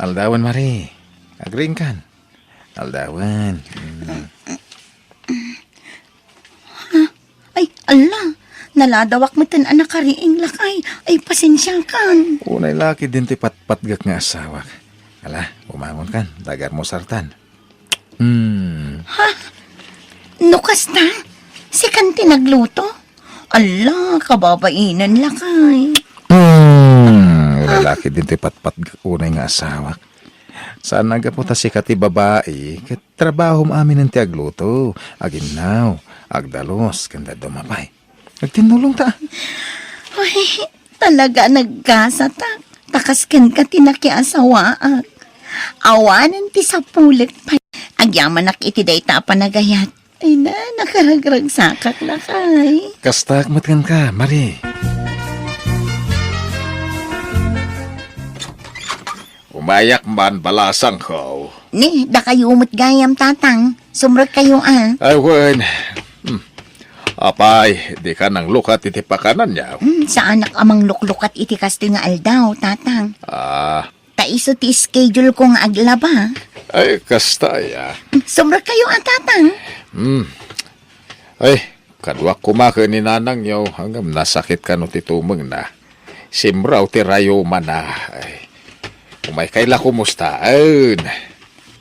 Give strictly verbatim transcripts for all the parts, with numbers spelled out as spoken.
Aldawen, Mari. Agriingkan. Aldawen. Mm. Ay, ala, naladawak metten a nakariing, lakay. Ay, pasensiakan. Unay la ketdin ti patpatgek nga asawak. Ala, bumangonkan, ta agalmusartan. Hmm. Ha? No kasta, sikan ti nagluto? Ala, kababainen, lakay. Hmm, lalaki din ti patpatgek unay nga asawak. Saan a gapu ta sika ti babai, ket trabahom aminen ti agluto, aginnaw, agdalus, ken dadduma pay. Agtinnulong ta. Ay, talaga a nagkasatak. Ta kas kenka ti nakiasawaak. Awanen ti sapulek pay. Agyamanak iti dayta a panagayat. Ay na, nakaragragsakak, lakay. Kastak met kenka, Mari. Umayak man, balasangko. Ni, dakayo met gayam, Tatang. Sumrekkayo, a. Ay, wen. Hmm. Apay, dika nanglukat iti pakanan, yaw? Hmm, saanak a mangluklukat iti kastoy nga aldaw, Tatang. Ah. Ta isu ti schedule ko nga aglaba. Ay, kasta, ya. Hmm, sumrekkayo, a, Tatang. Hmm. Ay, kaduak koma ken ni nanangyo, ngem nasakit kano ti tumengna. Simraw ti rayumana. Ay, umaykay la kumustaen.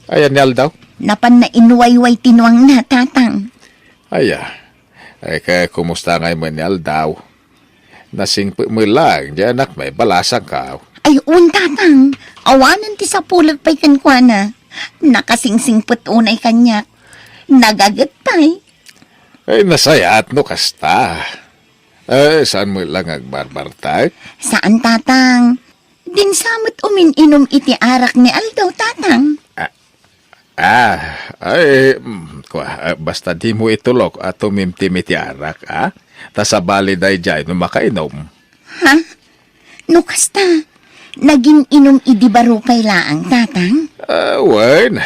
Ayan ni aldaw? Napanna inwayway ti nuangna, Tatang. Aya. Ay, kaya kumusta ngay met ni aldaw? Nasingpet met laeng diay anakmi, balasangko. Ay, wen, Tatang. Awanen ti sapulek pay kenkuana. Nakasingsingpet unay kaniak. Nagaget pay. Ay, nasayaat no kasta. Eh, saan met la nga agbarbartek? Saan, Tatang. Dinsa met umin-inum iti arak ni aldaw, Tatang. Ah, ah, ay, mm, kua, ah, basta dimo itulok a tumimtim iti arak, a? Ta sabali daydiay no makainum. Ha? No kasta, nagin-inum idi baro pay laeng, Tatang? Ah, wen,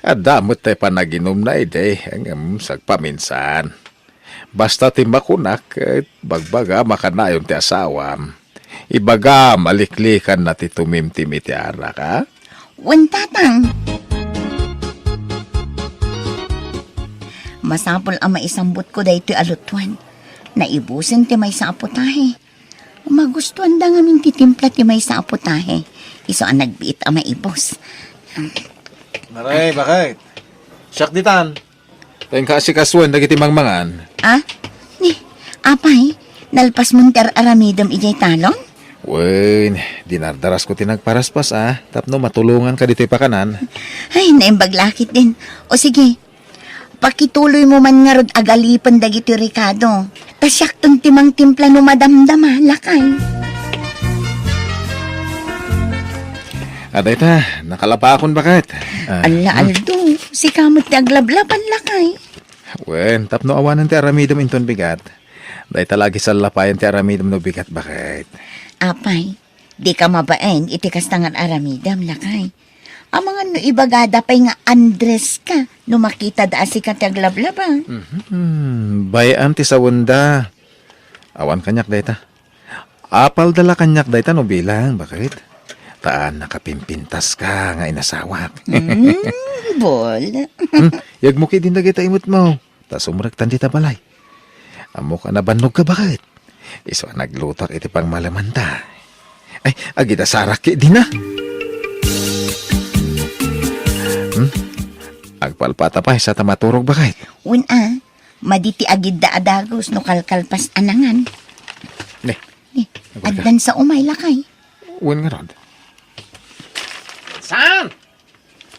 adda met tay panaginumna idi, ngem sagpaminsan. Basta ti makunak, ket bagbagam a kanayon ti asawam. Ibagam a liklikanna ti tumimtim iti arak, a? Wen, Tatang. Masapul a maisambutko daytoy a lutoan. Naibusen ti maysa a putahe. Magustuanda ngamin ti timpla ti maysa a putahe. Isu a nagbiit a maibus. Maray, bakit? Siak ditan. Tayka asikasuen dagiti mangmangan. Ah? Ni, apay, nalpasmon ti ar-aramidem idiay talon? Wen, dinardarasko ti nagparaspas, a, tapno matulonganka ditoy pakanan. Ay, naimbag la ketdin. O sige, pakituloymo man ngarud a galipen dagitoy rekado. Ta siakton ti mangtimpla no madamdama, lakay. A, dayta, nakalabakon, bakit? Ah, Alla, hmm. Aldo, sika met ti aglablaban, lakay. Wen, tapno awanen ti aramidem inton bigat. Dayta la agisallapayan ti aramidem no bigat, bakit? Apay, dika mabain iti kasta nga aramidem, lakay. Amangan no ibagada pay nga Andres ka no makitada a sika ti aglablaba. Mhm. Bay-am ti sawenda. Awan kaniak dayta. Apalda la kaniak dayta no bilang, bakit? Ta nakapimpintaska nga inasawak. Mm, bol. Hmm, yegmo ketdin dagita imutmo. Ta sumrektan dita balay. Ammok a nabannogka, bakit? Isu a naglutoak iti pangmalemanta. Ay, agidasarak ketdin a. Hmm? Agpalpata pay sa ta maturog, bakit? Wen a, madi ti agidda a dagus no kalkalpas a nangan. Ne. Ne, agdansa umay, lakay. Wen ngarud. Saan?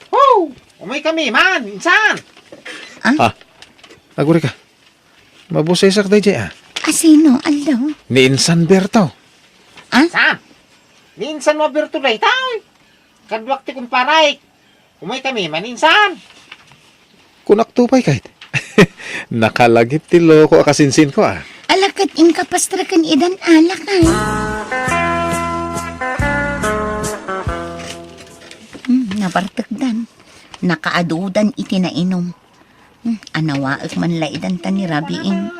Ho! Umaykami man, insan! Ah? Ah, agurayka. Mabusesak daydiay, a. A sino, aldaw? Ni Insan Berto. Ah? Saan? Ni Insan Berto dayta, oy. Kaduak ti kumparay. Umaykami man, insan. Kunak to pay, kayat. Nakalagip ti loko a kasinsinko, a. Ala ket inka pastreken idan, a, lakay. Hmm, nabartekdan. Nakaadudan iti nainum. Hmm, anawaek man la idan ta ni rabiin.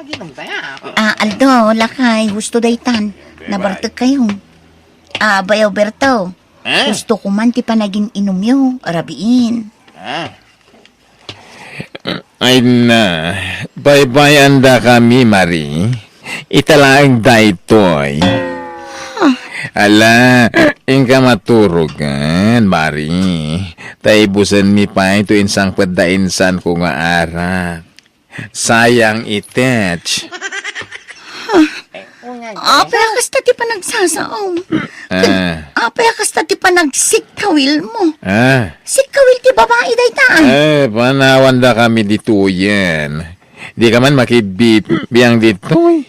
Ah, aldaw, lakay, husto daytan. Nabartekkayo. Ah, bayaw Berto. Ah? Gusto ko man ti panagin-inumyo, rabiin. Ah. Ay na, baybay-andakami, Mari. Ita laeng daytoy. Ala, inka maturogan, Mari. Ta ibusenmi pay to insangpet da insanko nga arak. Sayang itech. Apay a kasta ti panagsasaom? Ah. Apay a kasta ti panagsikkawil mo? Ah. Sikkawil ti babai dayta. Eh, panawandakami ditoyen. Dika man makibbibiang ditoy.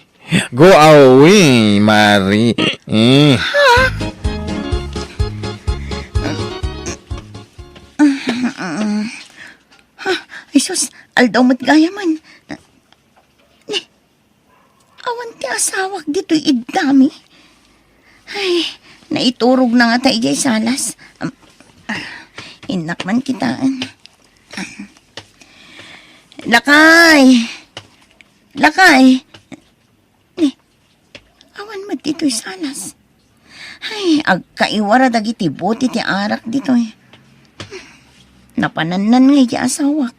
Go away, Mari. Eh. Ha? Ay sus, aldaw met gayamen. Ni, awan ti asawak ditoy iddami. Ay, naiturog na ngata idiay salas. Am, ah, innak man kitaen. Lakay! Lakay! Ni, awan met ditoy salas. Ay, agkaiwara dagiti buti ti arak ditoy. Napanannan nga iti asawak.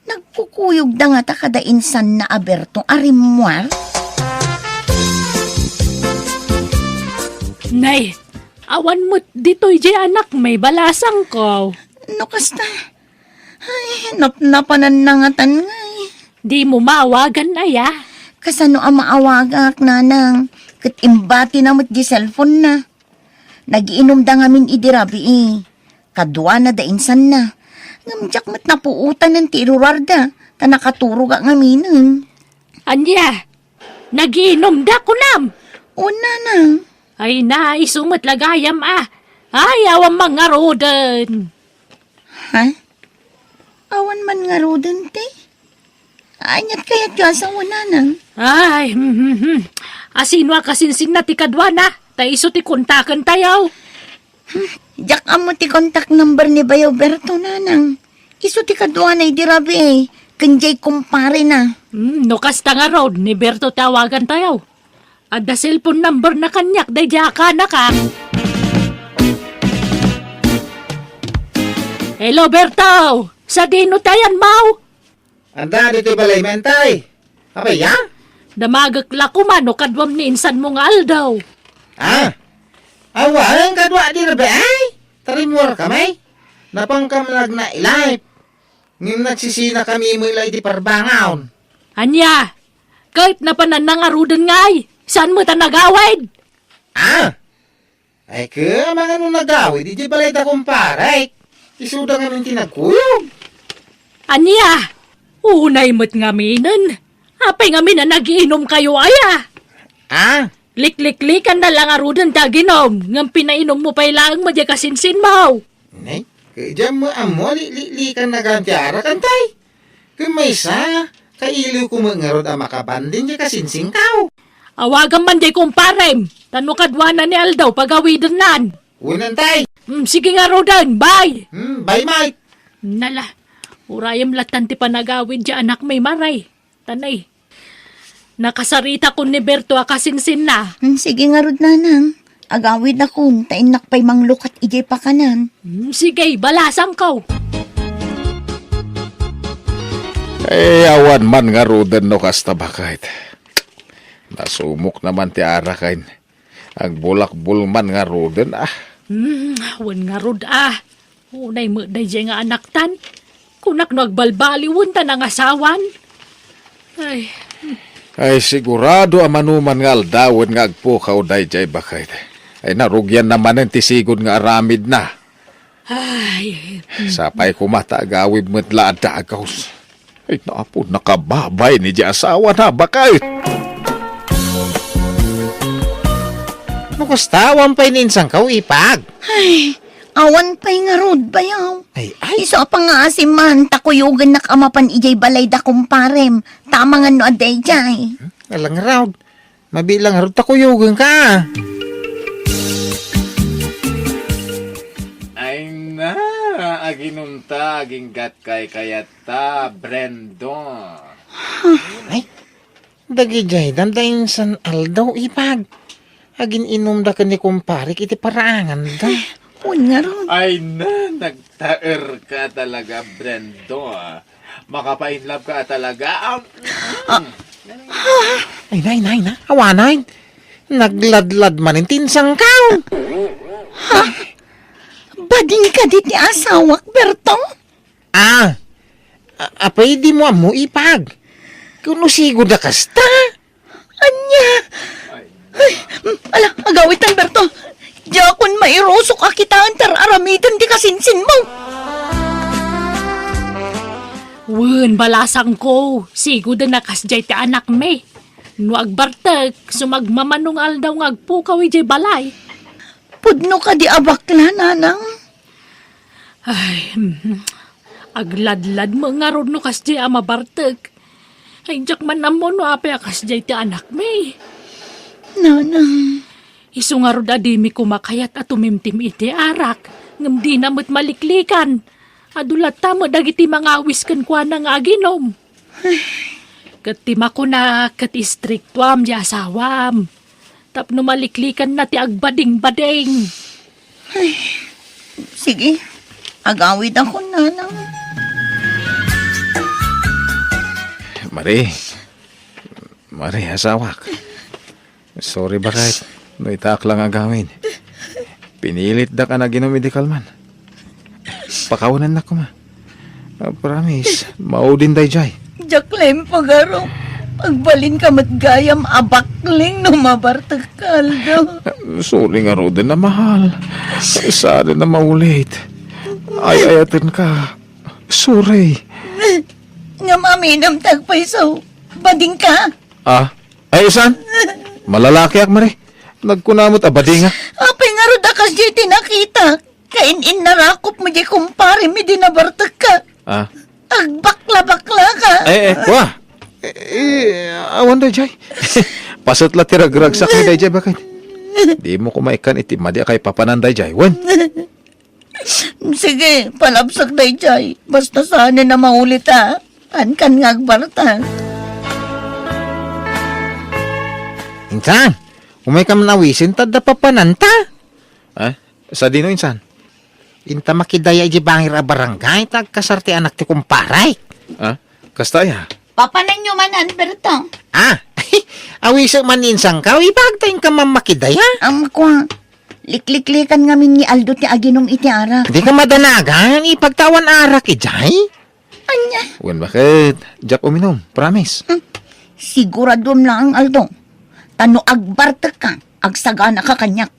Nagkukuyogda ngata kada insanna a Berto a rimmuar? Nay, awan met ditoy diay anakmi, balasangko. No kasta, ay, napnapanan na ngatan ngay. Dimo maawagan aya? Kasano a maawagak, nanang? Ket imbatina met di cellphone na. Nagiinumda ngamin idi rabii. Kaduana da insanna. Ngem diak met napuotanen ti iruarda, ta nakaturogak ngaminen. Ania? Nagiinumda, kunam? Wen, nanang. Ay na, isu met la gayam a. Ay, awan man ngaruden. Ha? Awan man ngaruden, te? Aniat kayat ti asawa, nanang? Ay, hmm, hmm, hmm. Asino a kasinsinna ti kaduana? Ta isu ti kontakentayo. Hmm, diak ammo ti contact number ni Bayaw Berto, nanang. Isu ti kaduana idi rabii, ken diay kumparena. Hmm, no kasta ngarud, ni Berto ti awagantayo. Adda cellphone number na kaniak daydiay a kanak, a. Hello, Berto! Sadino ti ayanmo? Anda ditoy balay, Mentay? Apay, ya? Damagek la koma no kaduam ni insanmo nga aldaw. Ah? Awan, kadua di rabii? Tarimmuar kami? Napankam nagna-life. Ngem nagsisina kami met la iti parbangon. Ania? Ket napanan na ngaruden ngay? Saan met a nagawid? Ah? Ay, ket amangan no nagawid idiay balay da kumparek. Isuda ngamin ti nagkuyog. Ania? Unay met ngaminen. Apay ngamin a nagiinumkayo aya? Ah? Likliklikan na la ngaruden ti aginum, ngem pinainumo pay laeng met diay kasinsinmo. Nay, ket diak met ammo, likliklikan na gayam ti arak, Entay. Ket maysa, kailiwko met ngarud a makabanding diay kasinsinko. Awagam man diay kumparem, ta no kaduana ni aldaw pagawidennan. Wen, Entay. Mm, sige ngaruden, bye. Mm, bye, Mike. Nala, urayem lattan ti panagawid diay anakmi, Mari. Tanay. Nakasaritakon ni Berto a kasinsinna. Mm, sige ngarud, nanang. Agawidakon, ta innak pay manglukat idiay pakanan. Mm, sige, balasangko. Eh, awan man ngaruden no kasta, baket. Nasumok na man ti araken. Agbulakbul man ngaruden, ah. Hmm, wen ngarud, ah. Unay met daydiay nga anaktan. Kunak no agbalbaliwen ta nangasawan. Ay. Ay, sigurado a manoman nga aldawen nga agpukaw daydiay, baket. Ay, narugianna manen ti sigud nga aramidna. Ay. Sapay koma ta agawid met la a dagus. Ay, napo, nakababay ni di asawana, baket. No kasta, awan pay ni insanko, Ipag? Ay, awan pay ngarud, Bayaw. Ay, ay. Isu a pangngaasim man, ta kuyogennak a mapan idiay balay da kumparem. Tama nga no adda idiay. Hmm? Alang ngarud. Mabiit la ngarud ta kuyogenka. Ay na, aginumta, aginggatkay kayatta, Brendo. Ay, dagidiay, danda insan aldaw, Ipag. agin-inumda ken ni kumparek iti paraanganda. Wen ngarud. Ay na, nagtaerka talaga, Brendo. Makapainlove ka talaga. Ah. Ay na, ay na, ay na. Awanen. Nagladlad manen ti insangkaw. Ha? Bading kadi ti asawak, Berto? Ah, a-, apay dimo ammo, Ipag? Kuno sigud a kasta? Ania? Ay, ala, agawitan, Berto. Diakon mairusok a kitaen ti ar-aramiden ti kasinsinmo. Wen, balasangko, sigud a kasdiay ti anakmi. No agbartek, sumagmamano nga aldaw nga agpukaw idiay balay. Pudno kadi a bakla, nanang? Ay, mhm. Agladlad met ngarud no kasdiay a mabartek. Ay, diak man ammo no apay a kasdiay ti anakmi. Nanang. Isu ngarud a dimi koma kayat a tumimtim iti arak, ngem dina met maliklikan. Adu latta met dagiti mangawis kenkuana nga aginom. Ket ti makuna ket istriktuam ti asawam. Tapno maliklikanna ti agbadingbading. Ay, sige, agawidakon, nanang. Mari, Mari, asawak. Sorry, baket. No itaak lang agawid. Pinilitdak a naginom idi kalman. Pakawanennak koma. Ah, promise, maudin dayjay. Diak la impagarok. Agbalinka met gayam a bakling no mabartek ka aldaw. Sorry ngaruden a mahal. Saan a maulit. Ay-ayatenka. Sorry. Ngem aminem ti agpayso. Badingka? Ah, ay, saan? Malalakiak, Mari. Nagkuna met a badinga. Apay ngarud a kasdiay ti nakitak? Kain-innarakop met diay kumparem idi nabartekka. Ah. Agbakla-baklaka. Eh, eh, kua. Eh, eh, awan dayjay. Paset la ti ragragsakmi dayjay, baket. Dimo koma ikkan iti madi a kaipapanan dayjay, wen. Sige, palabsak dayjay. Basta saan a maulit, a. Kaankan nga agbartek. Insan, umayka man awisen ta adda papananta. Ah? Sadino, insan? Inta makidaya idiay bangir a barangay ta agkasar ti anak ti kumparek. Ah? Kasta aya? Papananyo man, Alberto. Ah, awisek man ni insangkaw, Ipag, ta inka man makidaya. Am, kua, likliklikan ngamin ni Aldo ti aginom iti arak. Dika madanagan, Ipag, ta awan arak idiay. Ania? Wen, baket? Diak uminom, promise. Hmm. Siguraduem laeng, Aldo. Ta no agbartekka, agsaganaka kaniak.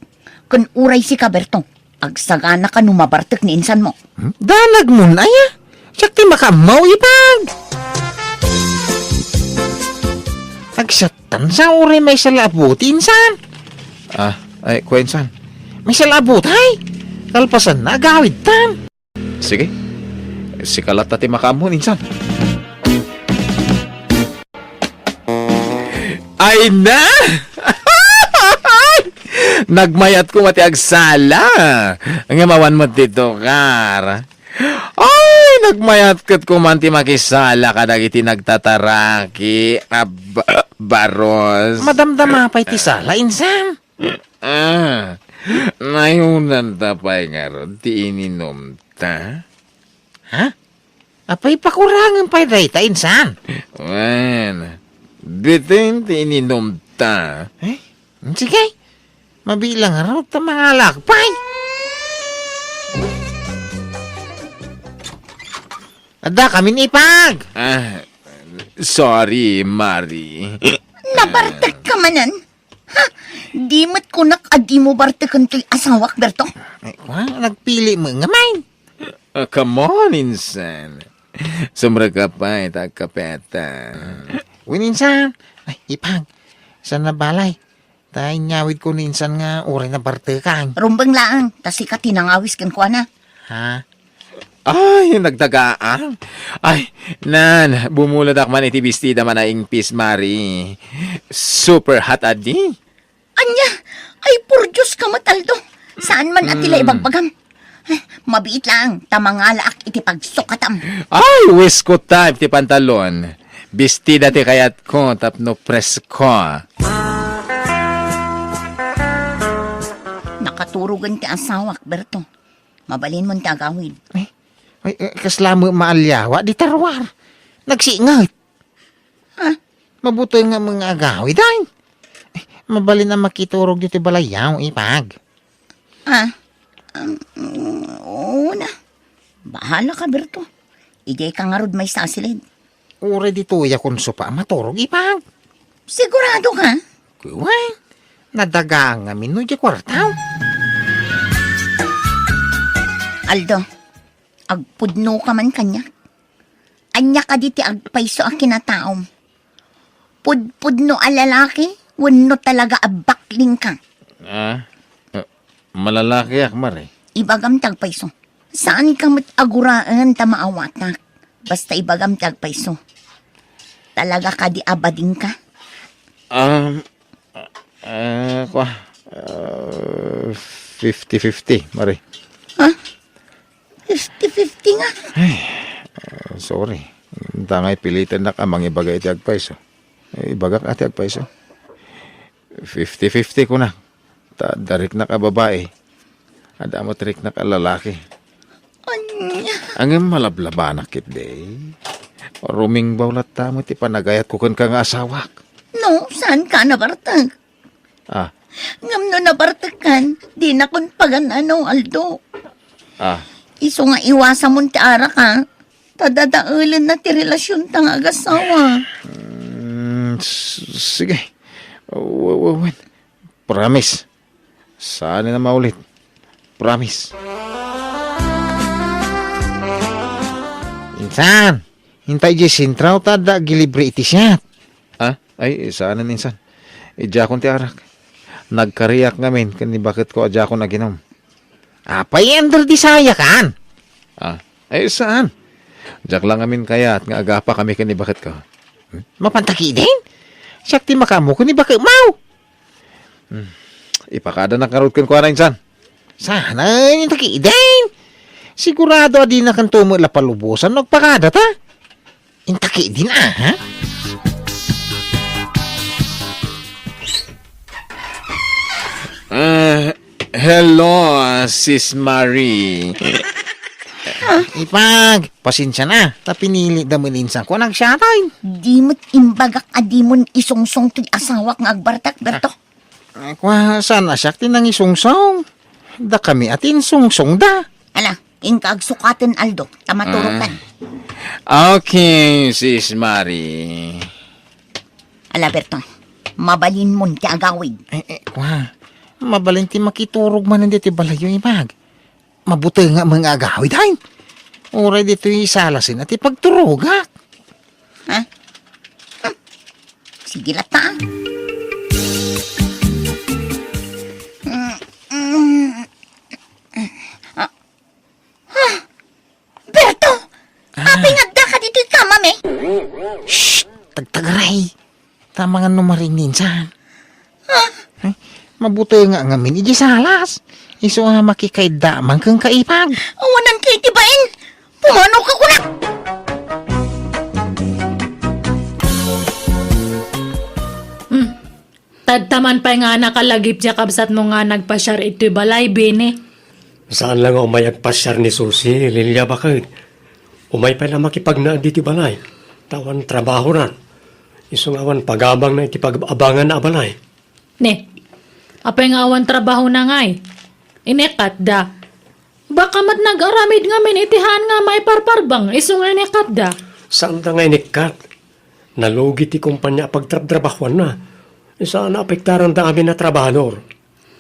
Ken uray sika, Berto, agsaganaka no mabartek ni insanmo. Hmm? Danagmon aya? Siak ti makaammo, Ipag. Agsattan sa uray maysa la a buti, insan. Ah, ay, kua, insan. Maysa la a buti, ay. Kalpasanna, agawidtan. Sige. Sika latta ti makaammo, insan. Ay na! Nagmayat koma ti agsala. Ngem awan met ti tukar. Ay, nagmayat ket koma ti makisala kadagiti nagtataraki a ba-, baros. Madamdama pay ti sala, insan. Ah, naayonanta pay ngarud ti ininumta? Ha? Apay, pakurangem pay dayta, insan? Wen, bitin ti ininumta. Eh? Sige, mabiit la ngarud ta mangalak pay. Adda kamin, Ipag. Ah, sorry, Mari. Nabartekka manen? Ha? Di met kunak a dimo barteken toy asawak, Berto? Ay, wa, nagpili met ngamin. Ah, come on, insan. Sumrekka pay ta agkapeta. Wen, insan. Ay, Ipag. Saan a balay? Ta inyawidko ni insan nga uray nabartekan. Rumbeng laeng, ta sika ti nangawis kenkuana. Ha? Ay, nagdagaan. Ay, nan, bumuladak man iti bestida man a ingpis, Mari. Super hot a di. Ania? Ay, por Dioska met, Aldo. Saan man a ti la ibagbagam? Eh, mabiit laeng, ta mangalaak iti pagsukatam. Ay, wisko type ti pantalon. Bestida ti kayatko tapno presko. Katurogen ti asawak, Berto. Mabalinmon ti agawid. Ay, ay, eh, kasla met maaliawa, di tarwar. Nagsinget. Ah? Mabuteng nga mga agawid, ay. Eh, mabalin a makiturog ditoy balayyo, Ipag. Ah, um, oo na. Bahala ka, Berto. Idiay ka ngarud maysa a silid. Uray ditoy a kunso pa a maturog, Ipag. Sigurado ka? Kuwan, nadagaang ngamin no di kwartaw. Aldo, agpudno ka man kaniak. Ania kadi ti agpayso a kinataom? Pudpudno a lalaki wenno talaga a bakling ka? Ah, eh, malalakiak, Mare. Ibagam ti agpayso. Saan ka met aguraen ta maawatak. Basta ibagam ti agpayso. Talaga kadi a bading ka? Um, ah, ah, kwa, ah, fifty fifty, Mare. Ha? Fifty fifty nga. Ay, ah, sorry. Ita ngay pilitennak a mangibaga iti agpayso. Eh, ibagak a ti agpayso. Fifty fifty kunak. Ta adda riknak a babai. Adda met riknak a lalaki. Ania? Ngem malablabanak ketdi. Rumingbaw latta met ti panagayatko kenka nga asawak. No, saan ka nabartek? Ah. Ngem no nabartekkan, dinakon pagan-ano, Aldo. Ah. Isu nga iwasamon ti arak, ha? Ta dadaelenna ti relasionta nga agasawa. Mm, s-, sige. W-, w-, wen. Promise. Saan na maulit. Promise. Insan, inta idiay sentro ta adda agilibre iti siat. Ah, ay, saanen insan. Idiakon ti arak. Nagkariak ngamin ken ni baketko a diakon aginom. Apay, under di sayakan? Ah, ay, saan? Diak lang ngamin kayat nga agapa kami ken ni baketko. Hmm? Mapanta ketdin? Siak ti makaammo ken ni baketmo. Hmm. Ipakadanak ngarud kenkuana insan. Saan, inta ketdin? Sigurado a dinakanto met la palubosan no agpakadata. Inta ketdin, a, ha? Ah, hello, ah, Sis Marie. Ah, Ipag, pasensiana, ta pinilitda met ni insanko a nagsiatay. Di met imbagak a dimon isungsong toy asawak nga agbartek, Berto. Ah, kua, saan a siak ti nangisungsong? Dakami a ti insungsongda. Ala, inka agsukaten, Aldo, ta maturokan. Ah. Okay, Sis Marie. Ala, Berto, mabalinmon ti agawid. Eh, eh, kua, mabalin ti makiturog manen ditoy balayyo, Ipag. Mabuteng nga mga agawid, ay. Uray ditoy salasen a ti pagturogak. Ha? Hmm. Sige latta. Mm, mm. Ah. Ah. Berto! Ah. Apay nga addaka ditoy kamam, eh? Shh! Tagtagaray! Tama nga no maringinsan. Ah. Ay, mabuteng nga ngamin iti salas. Isu a makikaidda man ken ka, Ipag. Awanan ka iti bain. Pumano ka kunak. Hmm. Tadtaman pay nga nakalagip ti kabsatmo nga nagpasiar iti balay, Bini. Saan la nga umay agpasiar ni Susi, Lilia, baket. Umay pay la makipagnaed iti balay. Ta awan trabahoran. Isu nga awan pagabangna iti pag-abanganna a balay. Ne, apay nga awan trabahona ngay? Inekkatda. Baka met nag-aramid ngamin iti haan nga maiparparbeng isu nga inekkatda. Saanda nga inekkat. Nalugi ti kompania a pagtrabtrabahoanna. Saan a apektaranda amin a trabahador.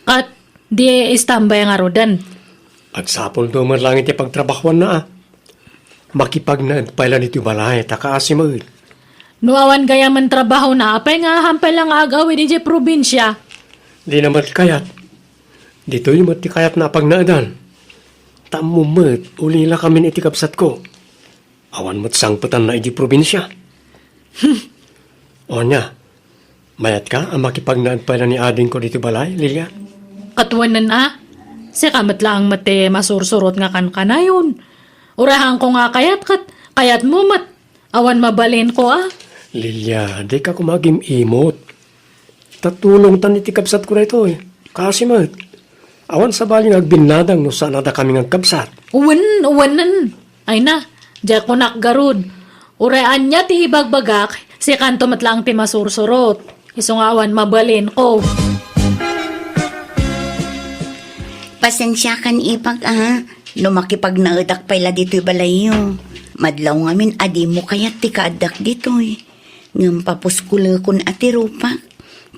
Ket di istambay ngaruden. Agsapulto met laeng iti pagtrabahoanna, a. Makipagnaed pay la ditoy balay, ta kaasi met. No awan gayamen trabahona, apay nga ahan pay la nga ag-awid idiay probinsia? Dina met kayat. Ditoy met ti kayatna a pagnaedan. Ta ammom met, ulila kamin iti kabsatko. Awan met sangpetanna idiay probinsia. Hmm. Ania, mayatka a makipagnaed pay la ni adingko ditoy balay, Lilia? Ket wen a, sika met laeng met ti masursurot nga kankanayon. Uray haanko nga kayat ket kayatmo met. Awan mabalinko a. Lilia, dika koma agim-imot. Ta tulongtan iti kabsatko daytoy. Kaasi met. Awan sabali nga agbinnadang no saan a dakami nga agkabsat. Wen, wenen. Ay na, diay kunak garud. Uray ania ti ibagbagak, sikanto met laeng ti masursurot. Isu nga awan mabalinko. Pasensiakan, Ipag, a, no makipagnaedak pay la ditoy balayyo. Madlaw ngamin a dimo kayat ti kaaddak ditoy. Ngem papuskulekon a ti rupak.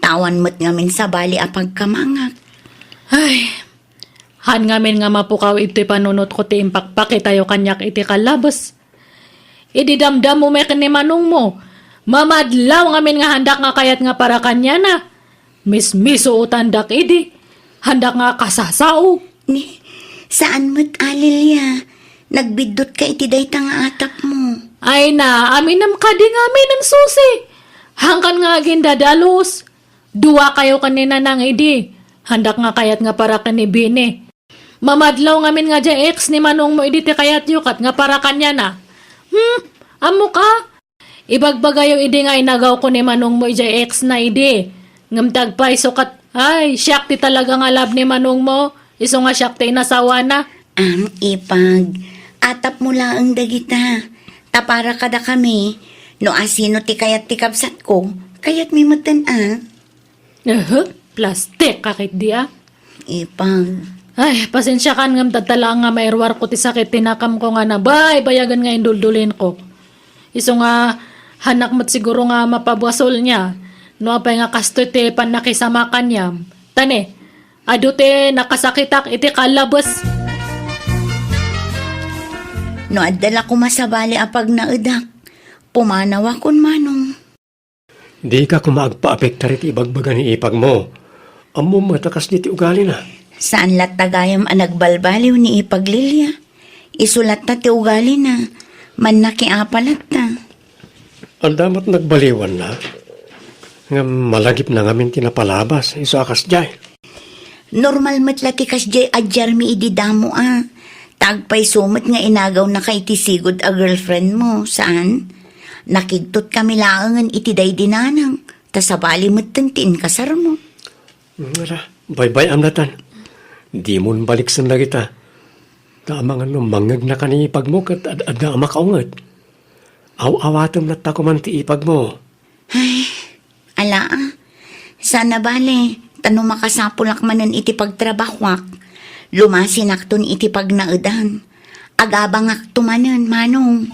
Ta awan met ngamin sabali a pagkamangak. Ay, han ngamin nga mapukaw itoy panunotko ti impakpakitayo kaniak iti kallabes. Idi damdammo met ken ni manongmo, mamadlaw ngamin nga handak nga kayat nga para kaniana. Mismisuotandak idi, handak nga kasasao. Ni, saan met, a, Lilia? Nagbiddutka iti dayta nga atapmo. Ay na, aminem kadi ngamin, Susi. Hangkan nga agindadalus. Duakayo ken ni Nanang idi. Handak nga kayat nga para ken ni Bini. Mamadlaw ngamin nga diay ex ni manongmo idi ti kayatyo ket nga para kaniana. Hmm, ammoka? Ibagbagayo idi nga inagawko ni manongmo idiay ex na idi. Ngem ti agpayso ket, ay, siak ti talaga nga love ni manongmo. Isu nga siak ti inasawana. Am, Ipag, atapmo laeng dagita. Ta para kadakami, no asino ti kayat ti kabsatko, kayatmi metten a. Ehe, plastik ka ketdi a. Ipag. Ay, pasensiakan ngem dadta laeng nga mairuarko ti sakit ti nakamko nga nabaybayagen nga induldulinko. Isu nga, hanak met siguro nga mapabuasolnia. No apay nga kastoy ti pannakisama kaniam. Ta ne, adu ti nakasakitak iti kallabes. No adda la koma sabali a pagnaedak, pumanawakon manong. Dika koma agpaapektar iti ibagbaga ni ipagmo. Ammom met a kasdi ti ugalina. Saan latta gayam a nagbalbaliw ni Ipag Lilia. Isu latta ti ugalina. Mannakiapa latta. Adda met nagbaliwanna. Ngem malagipna ngamin ti napalabas. Isu a kasdiay. Normal met la ti kasdiay a diarmi idi damo a. Ta agpayso met nga inagawnaka iti sigud a girlfriendmo, saan? Nakigtotkami laengen iti daydi nanang, ta sabali metten ti inkasarmo. Ngara, baybay-am latan. Dimon baliksen dagita. Ta amangan no mangngegnaka ni ipagmo ket ad-adda a makaunget. Aw-awatem latta koman ti ipagmo. Ay, ala, a. Saan a bale, ta no makasapulak manen iti pagtrabahuak, lumasinakton iti pagnaedan. Agabangakto manen, manong.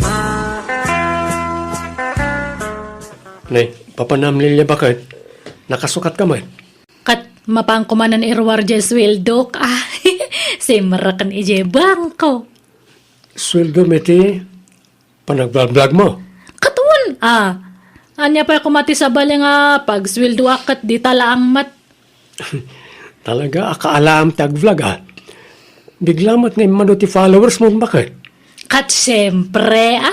Ne, papanam Lilia baket, nakasukatka met. Ket mapanko manen iruar diay sueldok, a. Simreken idiay bangko. Sueldo met ti panagblagblagmo? Ket wen, a. Ania pay koma ti sabali nga pagsueldoak ket dita laeng met? Talaga a kaalaam ti agvlog, a. Bigla met nga immadu ti followersmo, baket? Ket siempre, a.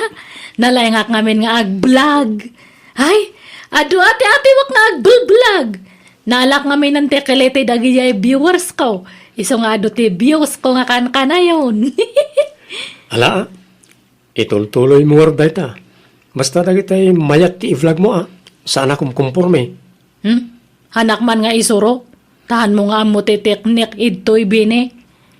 Nalaingak ngamin nga agvlog. Ay, adu a ti atiwak nga agblblog. Naalak ngamin ti kiliti dagidiay viewersko. Isu nga adu ti viewsko nga kankanayon. Ala, a. Itultuloymo ngarud dayta. Basta dagitay mayat ti i-vlogmo, a. Saan a kumkumporme. Hmm? Hanak man nga isuro? Tahanmo nga ammo ti teknik idtoy, Bini.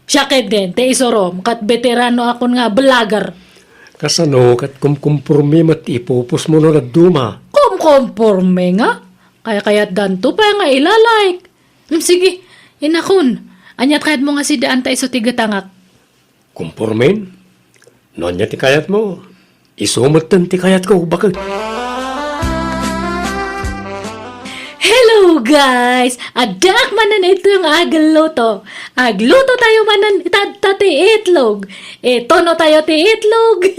Siak ketdin, ti isurom, ket veterano akon nga vlogger. Kasano ket kumkumporme met ti ipupusmo no dadduma? Kumkumporme nga? Kaykayatdanto pay nga ila-like. Hmm, sige, inakon. Ania ti kayatmo nga siddaan ta isu ti getangak? Kumpormen? No ania ti kayatmo, isu metten ti kayatko, baket. Hello, guys! Addaak manen ito nga agluto. Agluto tayo manen itatta ti itlog. Itono tayo ti itlog.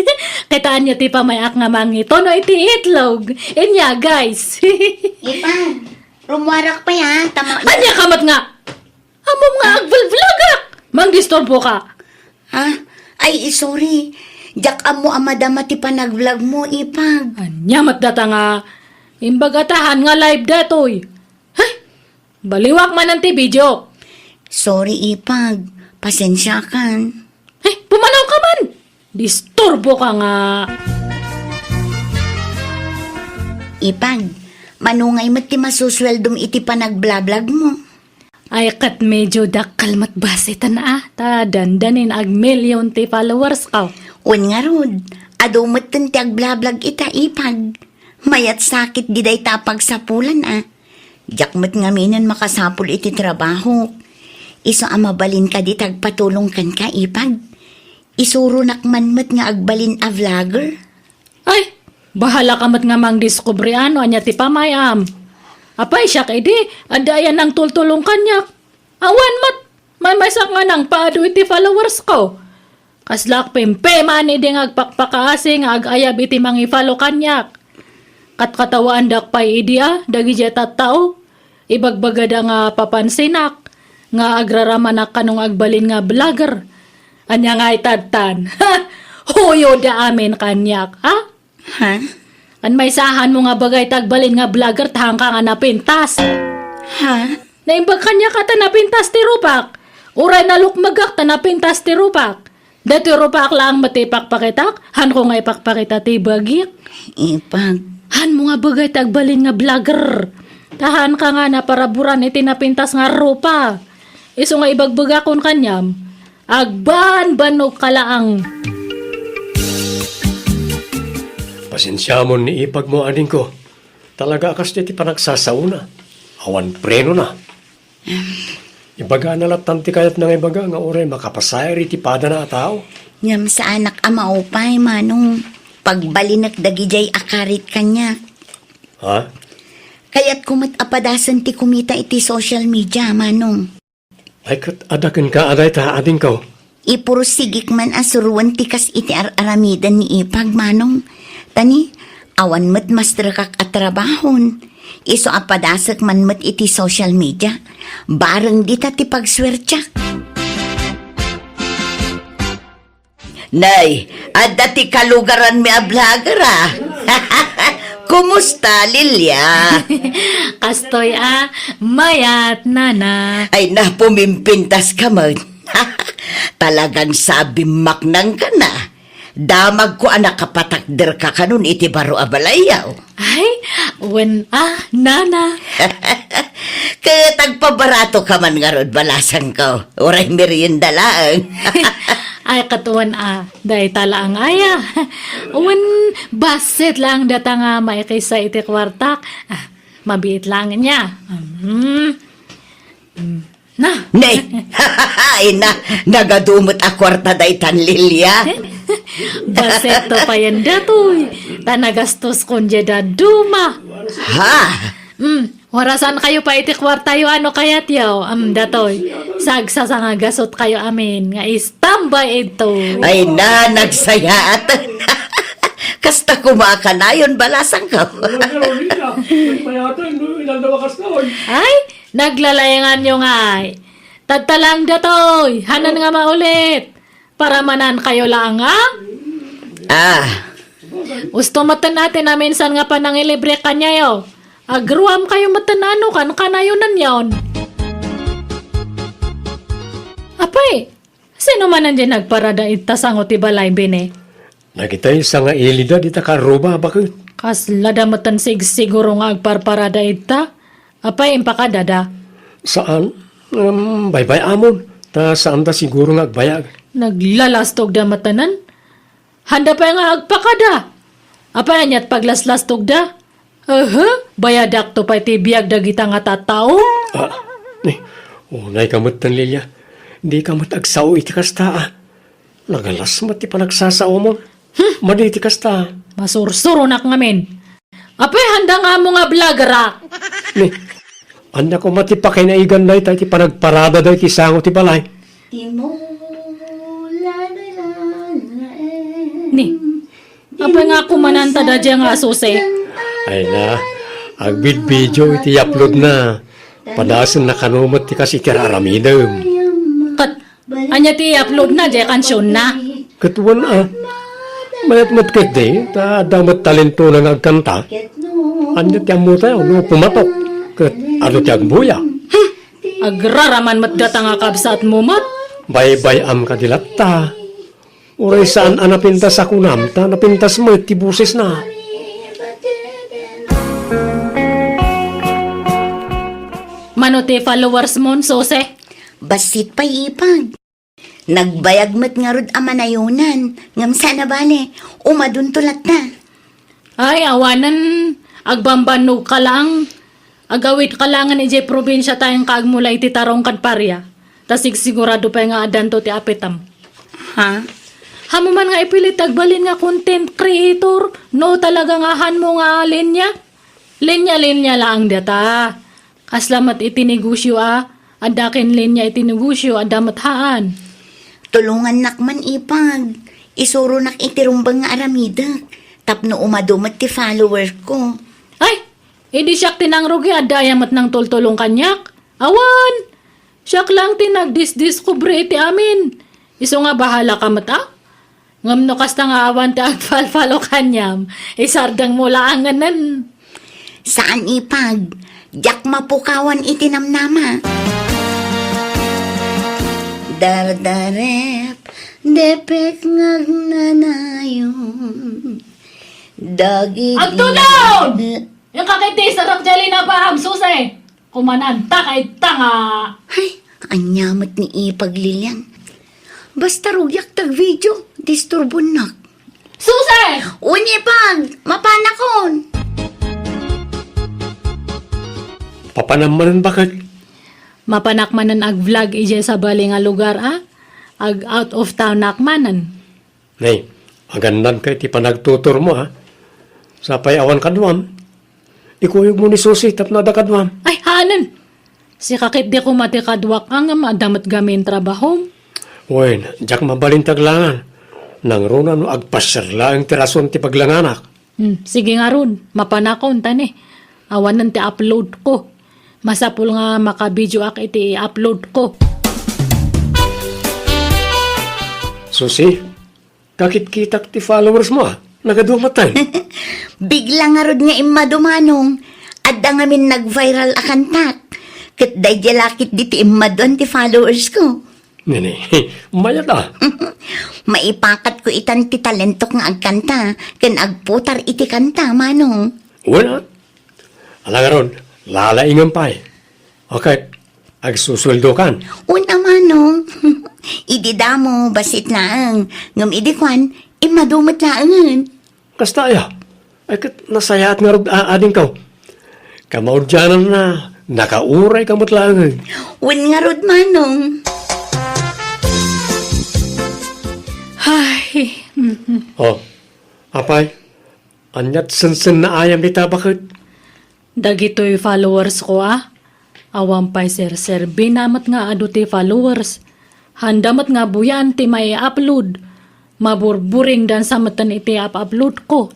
Kitaan nyo ti pamay-ak nga mangitono iti itlog. Inya, guys. Ipan, rumuarak pay, ha? Tama. Anya ka met nga? Ammom nga agvlog-vlogak! Mangdisturbo ka! Ha? Ay, sorry. Diak ammo a madama ti panagvlogmo, Ipag. Ania met data nga imbaga ta han nga live datoy? Hay! Baliwak manen ti video. Sorry, Ipag. Pasensiakan. Hay, pumanaw ka man! Disturbo ka nga. Ipag, manungay met ti masusueldom iti panagblablag mo? Ay, ket medyo dakkel met basiten a, ta dandanin agmillion ti followers ko. Wen ngarud, adu metten ti agblablag ita, Ipag. Mayat sakit di dayta a pagsapulan a. Diak met ngaminen makasapul iti trabahok. Isu a mabalin kadi ti agpatulong kenka, Ipag. Isuronak man met nga agbalin a vlogger. Ay, bahala ka met nga mangdiskubre no ania ti pamayam. Apay, siak idi, adda aya nangtultulong kaniak. Awan met, maymaysak nga nangpaadu iti followers ko. Kaslak pimpiman idi nga agpakpakaasi nga agayab iti mangi-follow kaniak. Katkatawaandak pay idi a, dagiti tattao. Ibagbagada nga papansinak, nga agraramanak kano nga agbalin nga vlogger. Ania nga itadtan? Huyoda amin kaniak, ha? Ha? An maysahan mo nga bagay ti agbalin nga vlogger, tahanka nga napintas. Ha? Naimbag kaniak a ta napintas ti rupak. Uray nalukmegak ta napintas ti rupak. Datoy rupak laeng met ti ipakpakitak, hanko nga ipakpakita ti bagik. Ipag. Hanmo nga bagay ti agbalin nga vlogger. Tahanka nga naparaburan iti napintas nga rupa. Isu nga ibagbagakon kaniam, agbanbannog ka laeng. Pasensiamon ni ipag mo, adingko. Talaga a kasdi ti panagsasaona. Awan prenona. Ibagana lattan ti kayatna nga ibaga nga uray makapasayaat iti padana a tao. Ngem saanak a maupay, Manong. Pagbalinek dagidiay a karit kaniak. Ha? Kayatko met a padasen ti kumita iti social media, Manong. Ay, ket adda kenka a dayta, adingko. Ipursigik man a suroen ti kas iti ar-aramiden ni Ipag, Manong. Ta ni, awan met masterekak a trabahon. Isu a padasek man met iti social media. Bareng dita ti pagsuertiak. Nay, adda ti kalugaranmi a vlogger, a. Kumusta, Lilia? Kastoy a, mayat, nana. Ay, na, pumimpintas ka man. Talagang sabimmaknang ka na. Damagko a nakapatakder ka kanon iti baro a balayyo. Ay, wen a, nana. Ket agpabarato ka man ngarud, balasangko. Uray merienda laeng. Ay, ket wen a, dayta laeng aya. Wen, bassit laeng data nga maikisa iti kuartak. Ah, mabiit laeng nia. Mhm. Mm. Na. Ne! Ay na, nagadu met a kuarta daytan, Lilia. Basetto payen datoy, ta nagastoskon diay dadduma. Ha? Mm, warasan kayo pay iti kuartayo a no kayatyo. Mm, datoy, sagsasangagasot kayo amin nga istambay idtoy. Ay na, nagsayaat. Kasta koma a kanayon, balasangko. Ay, naglalayanganyo ngay. Tadta laeng datoy, hanan nga maulit. Paramanankayo laeng, a? Ah. Usto metten a ti naminsan nga panangilibre kaniayo. Agruamkayo metten a no kankanayo nanion. Apay, sino manen diay nagparada ita sango ti balay, bine? Dagitay sangailida dita karruba, baket. Kaslada metten sigsiguro nga agparparada ita. Apay, impakadada? Saan. Em, baybay-amon. Ta saanda siguro nga agbayag. Naglalastogda metten. Handa pay nga agpakada. Apay, aniat paglaslastogda? Aha, bayadakto pay ti biag dagita nga tattao? Ah, ni, unay ka metten, Lilia. Di ka met agsao iti kasta, a. Nagalas met ti panagsasaomon. Hmm. Madi ti kasta. Masursuronak ngamin. Apay, handa nga ammo nga vloggerak. Ni, ania koma ti pakinaigan dayta iti panagparada dayta sango ti balay? Ni, apay nga kumananta dayta nga asuse? Ay na, agbidbidio iti upload na. Padasen na kano met ti kas iti aramidem. Ket, ania ti i-upload na, diay kansionna? Ket wen a. Mayat met ketdi, ta adda met talentona nga agkanta. Ania ti ammotayo no pumatok? Ket adu ti agbuya? Hmm. Agraraman met data nga kabsatmo met. Baybay-am kadi latta. Uray saan a napintas a kunam, ta napintas met ti bosesna. No ti followers mon, Suse? Bassit pay, Ipag. Nagbayag met ngarud a manayonan, ngem saan a bale, umadunto latta. Ay, awanen, agbambannog ka lang. Agawid ka langen idiay probinsia ta inka agmula iti tarong ken paria. Ta sigsigurado pay nga addanto ti apitem. Ha? Hamu man nga ipilit agbalin nga content creator, no talaga nga hanmo nga linya? Linya-linya laeng data. Kasla met iti negosio a, adda ken linya iti negosio, adda met haan. Tulongannak man, Ipag. Isuronak iti rumbeng nga aramidek tapno umadu met ti follower ko. Ay, idi siak ti nangrugi, adda aya met nangtultulong kaniak? Awan! Siak lang ti nagdisdiskubre iti amin. Isu nga bahala ka met, a? Ngem no kasta nga awan ti agfalfalo kaniam, isardengmo laengen. Saan, Ipag. Diak mapukawan iti namnama. Dardarep, depek nga agnanayon. Dagiti Agtulon! Yung kakiti, sarap jali na pa, Suse. Kumananta kay tanga. Ay, ania met ni Ipag, Lilian. Basta rugiak ti agvideo, disturbonnak. Suse! Wen, Ipag, mapanakon. Papanam manen, baket? Mapanak manen agvlog idiay sabali nga lugar, a? Ag out of town-ak manen. Nay, agannadka iti panagtuturmo, a? Sapay awan kaduam. Ikuyogmo ni Susi tapno adda kaduam. Ay, haanen! Sika ketdi koma ti kaduak, a, ngem adda met gamin trabahom. Wen, diak mabalin ti aglangan. Nangruna no agpasiar laeng ti rason ti paglanganak. Hmm, sige ngarud, mapanakon, ta ne, awanen ti upload ko. Masapul nga makabideoak iti i-upload ko. Susi, kakitkitak ti followers mo, a. Nagadua met. Bigla ngarud nga immadu, Manong. Adda ngamin nag-viral a kantak. Ket daydiay la ketdi ti immaduan ti followers ko. Nini, mayat, a. Maipakat ko itan ti talentok nga agkanta ken agputar iti kanta, Manong. Wen, a. Ala ngarud, lalaingem pay. Okay, agsusueldokan. Wen a, Manong. Idi damo, bassit laeng. Ngem idi kuan, immadu met laengen. Kasta aya? Ay, ket nasayaat ngarud a-, adingko. Kamaudiananna, nakaurayka met laengen. Wen ngarud, Manong. Ay, mhm. O, apay, aniat sensennaayam dita, baket? Dagitoy followers ko, a. Awan pay serserbina met nga adu ti followers. Handa met nga buyan ti mai-upload. Maburburingdan sa metten iti up-upload ko.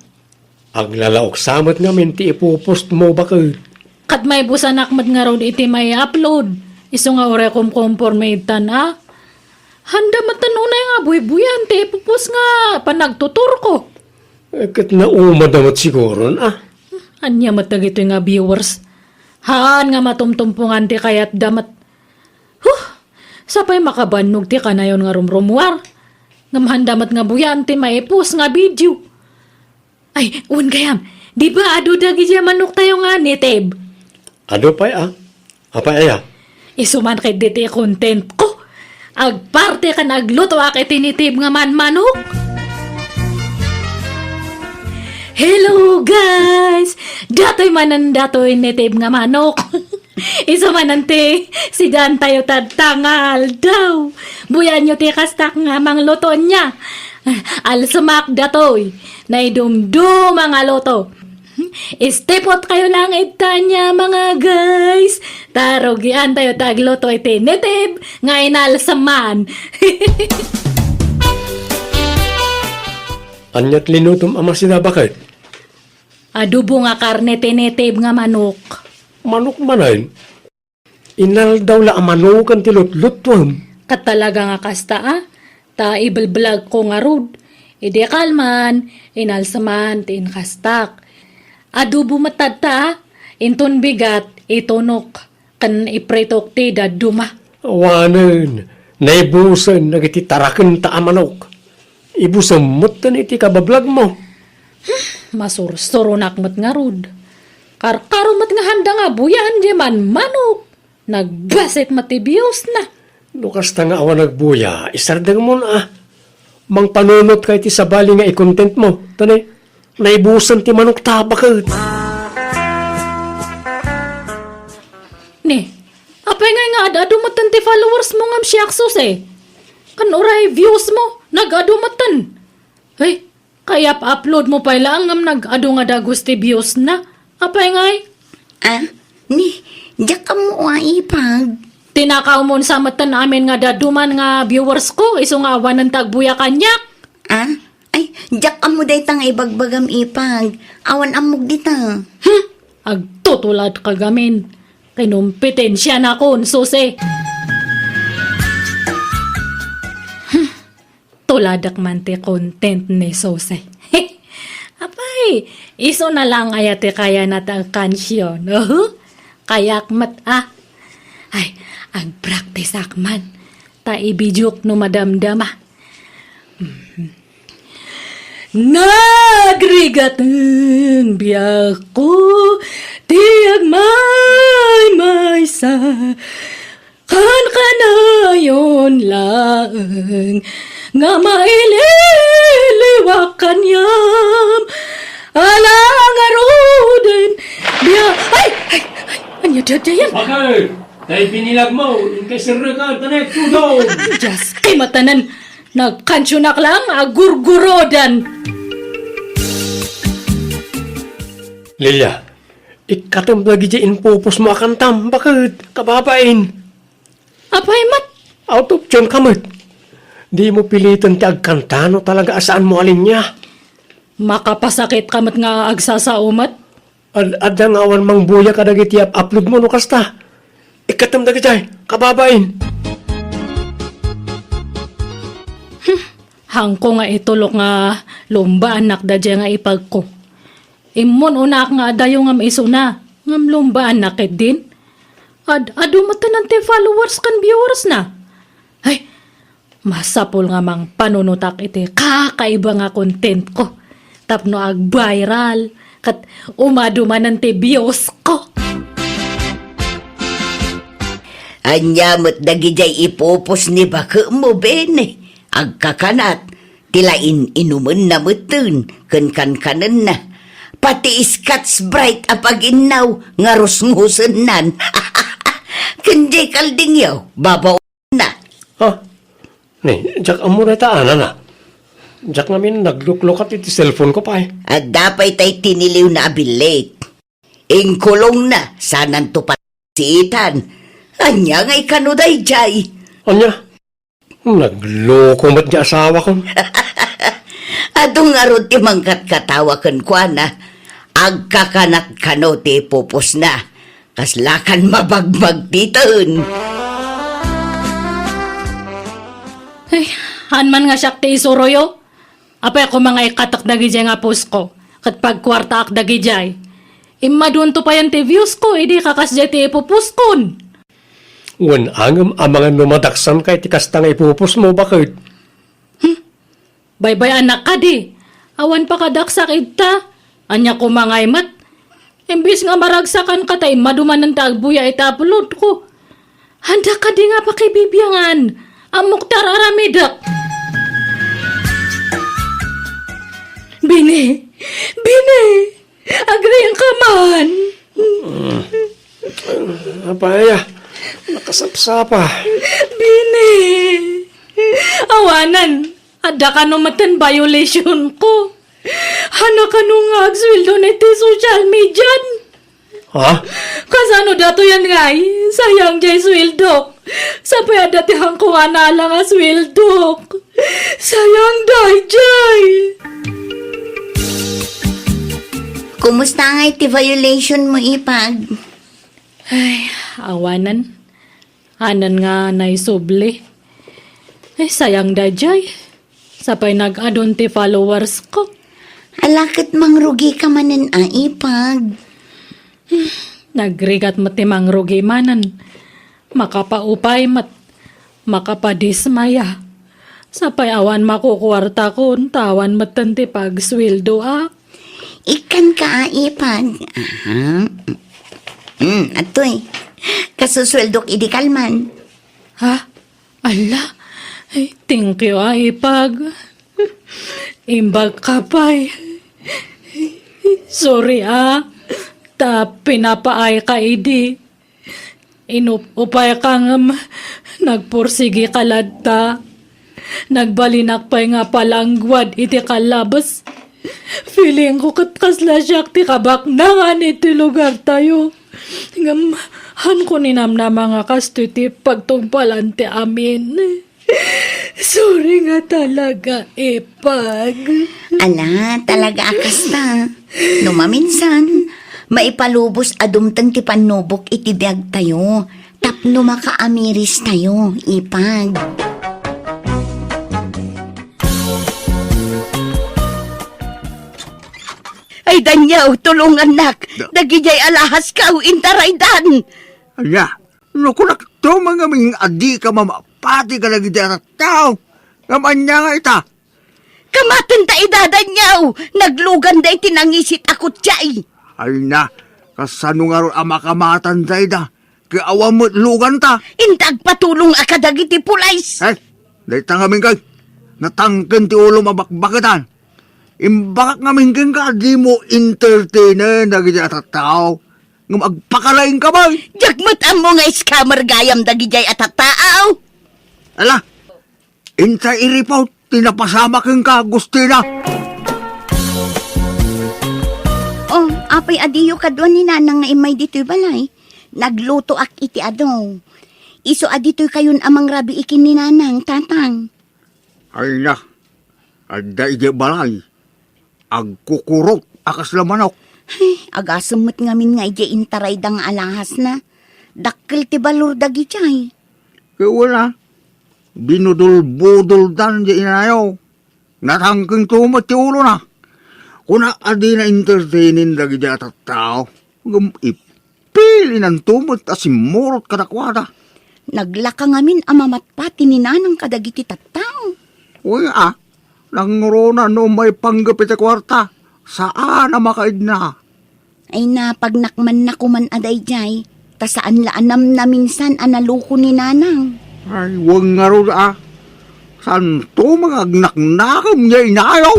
Aglalaok sa met ngamin ti ipopost mo, baket. Ket maibusanak met ngarud iti mai-upload. Isu nga uray kumkumporme itan, a. Handa metten unay nga buybuyan ti ipopost nga panagtutur ko. Eh, ket naumada met siguron, a. Ania met dagitoy nga viewers? Haan nga matumtumpongan ti kayatda met. Huh! Sapay makabannog ti kanayon nga rumrumuar. Ngem handa met nga buyan ti maipost nga video. Ay, wen gayam, di ba adu dagidiay manoktayo nga native? Adu pay, a. Apay aya? Isu man ketdi ti content ko. Agparte ken aglutoak iti native nga manmanok. Hello, guys! Datoy manen datoy native nga manok. Isu manen ti sidaantayo tatta nga aldaw. Buyanyo ti kastak nga mangluto nia. Alsemak datoy. Naidumduma nga luto. Istipot kayo lang ita nia, mga guys. Ta rugian tayo ti agluto iti native nga inalseman. Aniat linutom a masida, baket? Adobo nga karne ti native nga manok. Manok manen? Inaldaw la a manoken ti lutlutuem. Ket talaga nga kasta, a? Ta ibelblog ko ngarud. Idi kalman, inalseman ti inkastak. Adobo met tatta, a? Inton bigat, itunok, ken ipritok ti dadduma. Awanen, naibusen dagiti tarakenta a manok. Ibusem metten iti kabablagmo. Masursuronak met ngarud. Karkaro met nga handa nga buyaan diay manmanok. Nagbasit met ti views na. No kasta nga awan agbuya, isardengmon a. Mangpanunot ka iti sabali nga i-content mo. Tani, naibusen ti manok ta, baket. Ni, apay ngay nga ad-adu metten ti followers mo ngem siak, Sose? Kan uray views mo, nag-adu metten. Hey, kayap upload mo pay laeng ngem nag-adu nga dagus ti views na. Apay ngay? Ah, ni, diak ammo a, Ipag. Tinakaw mon sa metten amin nga daduman nga viewers ko, isu nga awanen ti agbuya kaniak. Ah? Ay, diak ammo dayta nga ibagbagam, Ipag. Awan ammok dita. Hmm, agtutulad ka gamin. Kinumpetensianakon, Sose. Hmm, tuladak man ti content ni Sose. Apay, isu na lang aya ti kayana ti agkansion. Uhu, kayak met a. Ay, agpracticeak man. Ta ibidiok no madamdama. Mhm. Nagrigaten biagko ti agmaymaysa, kankanayon laeng nga maililiwak kaniam. Ala ngaruden, bia-, ay, ay, ay, ania daydiayen? Bakit? Tay binilag mo, inkay sirrekan, tanek, tudong! Dios, kay matanan, nagkansionak lang, agurgurodan. Lilia, ikkatem dagiti impupos mo a kantam, baket, kababain. Apay met? Out of tune ka met. Di mo piliten ti agkanta no talaga a saan mo a linya. Makapasakit ka met nga agsasao met. Ad-, adda nga awan mangbuya kadagiti up-, upload mo no kasta. Ikkatem dagiti, kababain. Hmm, hangko nga itulok nga lumbaannak daydiay nga ipagko. Immon-unak nga adayo ngem isuna, ngem lumbaannak ketdin. Ad-, adu metten ti followers ken viewers na. Ay, masapul nga mangpanunotak iti kakaiba nga content ko tapno ag-viral ket umadu manen ti views ko. Ania met dagidiay ipupos ni baket mo, Bene? Agkakanat, ti la in-inumenna metten ken kankanenna. Pati Scotch Brite a paginnaw nga rusngusennan. Ken diay kaldingyo, babaw na. Ha? Ni, diak ammo dayta anana. Diak ngamin nagluklukat iti cellphone ko pay. Adda pay tay tiniliwna a billit. Inkulongna, sananto pay siitan. Ania nga ikano daydiay? Ania? Nagloko met ti asawakon. Adu ngarud ti mangkatkatawa kenkuana. Agkakanat kano ti pupusna. Kaslakan mabagmagtiten. Ay, haan man nga siak ti isuroyo. Apay koma nga ikkatak dagidiay nga post ko, ket pagkuartaak dagidiay. Immadunto payen ti views ko, idi kakasdiay ti ipupost kon. Wen angem amangan no madaksan ka iti kasta nga ipupost mo, baket. Hmm? Baybay-anak kadi. Awan pakadaksak ita. Ania koma ngay met? Imbes nga maragsakan ka ta immadu manen ta agbuya iti upload ko. Anda kadi nga pakibibiangan? Ammok ti ar-aramidek. Bini! Bini! Agriingka man! Apay, ah, nakasapsapa. Bini! Awanen, adda kano metten violation ko. Haan kano nga agsueldo iti social media? Ha? Kasano datoyen ngay? Sayang diay sueldok. Sapay adda ti hangko nga naala nga sueldok. Sayang daydiay. Kumusta ngay ti violation mo, Ipag? Ay, awanen. Hanen nga naisubli. Ay, sayang daydiay. Sapay nag-adun ti followers ko. Ala ket mangrugika manen a, Ipag. Hmm, nagrigat met ti mangrugi manen. Makapaupay met. Makapadismaya. Sapay awan makukuartakon, ta awan metten ti pagsueldoak. Ikkanka a, Ipag. Aha. Mm, atoy. Kasusueldok idi kalman. Ha? Ala? Ay, thank you, ah, ipag. Imbag ka pay. Sorry, ah. Ta pinapaay ka idi. Inup-upay ka ngem nagpursigi ka latta. Nagbalinak pay nga palangguad iti kalabas. Feeling ko ket kasla siak ti kabaknangan iti lugar tayo. Ngem, han ko ninamnama nga kastoy ti pagtungpalan ti amin. Sorry nga talaga, ipag. Ala, talaga a kasta. No maminsan, maipalubos a dumteng ti pannubok iti biag tayo. Tapno makaamiris tayo, ipag. Ay, Daniel, tulungannak. Da- Dagidiay alahaskaw, intaraydan. Ania, no kunakto man ngamin nga adika mamapati kadagiti a tattao, ngem ania nga ita? Kamaten ta ida, Daniel. Nagluganda iti nangisit a kutsa. Ay na, kasano ngarud a makamatan dayta? Ket awan met luganta. Inta agpatulong a kadagiti pulis. Eh, dayta ngamin kay natangken ti ulom a bakbaketan. Imbagak ngamin kenka a dimo entertainen dagiti a tattao. Ngem agpakalaingka man. Diak met ammo nga scammer gayam dagidiay a tattao. Ala, inta iripot ti napasamak kenka, Agustina. Oh, apay a diyo kadua ni Nanang nga immay ditoy balay? Naglutoak iti adu. Isu a ditoykayon a mangrabii ken ni Nanang, Tatang. Ay na, adda idiay balay. Agkukurot a kasla manok. Ay, agasem met ngamin nga idiay intarayda nga alahasna. Dakkel ti balor dagidiay. Ket wen a, binudol-budoldan diay inayo. Natangkengto met ti ulona. Kunak a dina entertainen dagidiay a tattao. Ngem ippilinanto met a simmurot kadakuada. Naglaka ngamin a mamatpati ni Nanang kadagiti tattao. Wen a, nangruna no umay panggep iti kuarta, saan a makaidna. Ay, napagnak man nakuman a daydiay, ta saan la a namnaminsan a naluko ni Nanang. Ay, wen ngarud a. Santo, mangagnak-nakem nga inayo.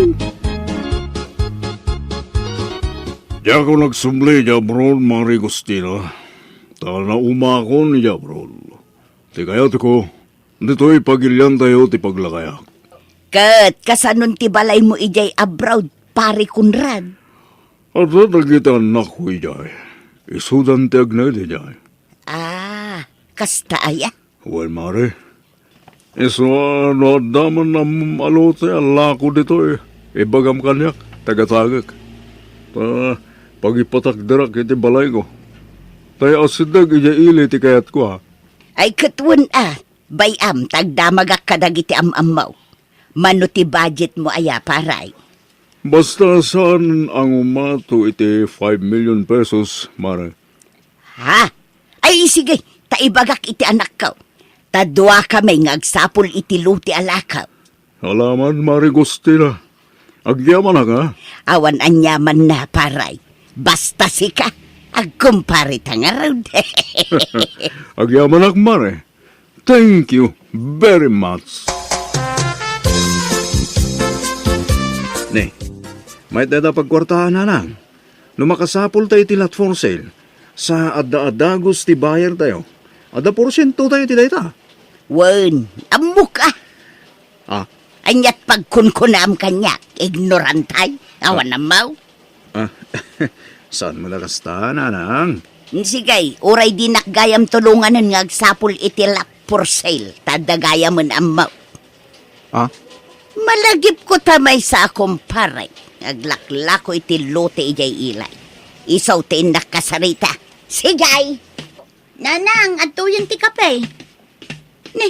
Diak nagsubli idiay abroad, Mare Agustina. Ta naumakon idiay abroad. Ti kayatko, ditoy pagiliantayo ti paglakayak. Ket kasanon ti balaymo idiay abroad, Pare Conrad? Adda dagiti annakko idiay. Isudan ti agnaed idiay. Ah, kasta aya? Wen, Mare. Isu a no adda man ammom a lote a lako ditoy, ibagam kaniak, tagatagek. Ta pagipatakderak iti balayko. Ta asideg idiay ili ti kayatko, ha? Ay, ket wen a, bay-am ta agdamagak kadagiti am-ammo. Mano ti budgetmo aya, Pare? Basta saan a ngumato iti five million pesos, Mare. Ha? Ay, sige, ta ibagak iti anakko. Ta duakami nga agsapul iti lote a lako. Alaman, Mare Agustina. Agyamanak, ha? Awan aniamanna, Pare. Basta sika, agkumpare ta ngarud. Agyamanak, Mare. Thank you very much. Ne, mayat dayta pagkuartaan, Nanang. No makasapulta iti lot for sale, sa adda a dagus ti buyertayo, adda porsientotayo iti dayta. Wen, ammok a. Ah. Aniat pagkunkunam kaniak, ignorantay, awan ammo. Ah, saan mo la kasta, Nanang? Sige, uray dinak gayam tulonganen nga agsapul iti lot for sale, ta adda gayamen ammo. Ah? Malagipko ta maysa a kumpare nga aglaklako iti lote idiay ilay. Isu ti innak kasarita. Sige! Nanang, adtoyen ti kape. Ne,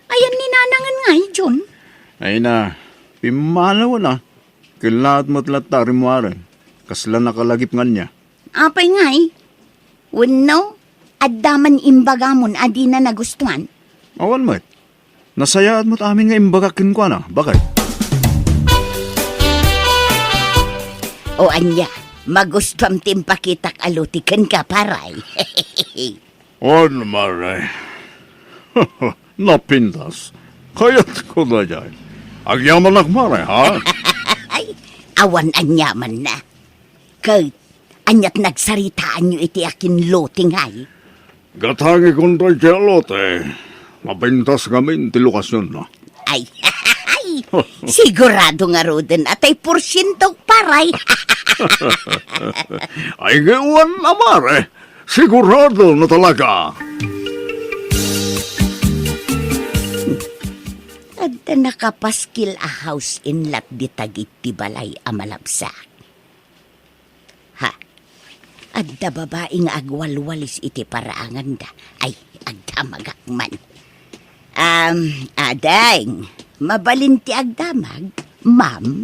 ayan ni Nanangen ngay, John? Ay na, pimmanawen a. Kellaat met latta rimmuaren. Kasla nakalagip nga ania. Apay ngay? Wenno, adda man imbagamon a dina nagustuan? Awan met. Nasayaat met amin nga imbagak kenkuana, baket. O ania, magustuam ti impakitak a lote kenka, Pare. Wen, mare. Napintas. Kayatko daydiay. Agyamanak, mare, ha? Ay, awan aniamanna. Ket, aniat nagsaritaanyo iti akinlote ngay? Gatangikon daydiay a lote. Napintas ngamin ti lokasionna. Ay, sigurado ngaruden a tay porsiento, pare. Ay, wen a, mare. Sigurado na talaga. Adda nakapaskil a house and lot dita iti balay a malabsak. Ha? Adda babai nga agwalwalis iti paraanganda. Ay, agdamagak man. Um, ading, mabalin ti agdamag, ma'am?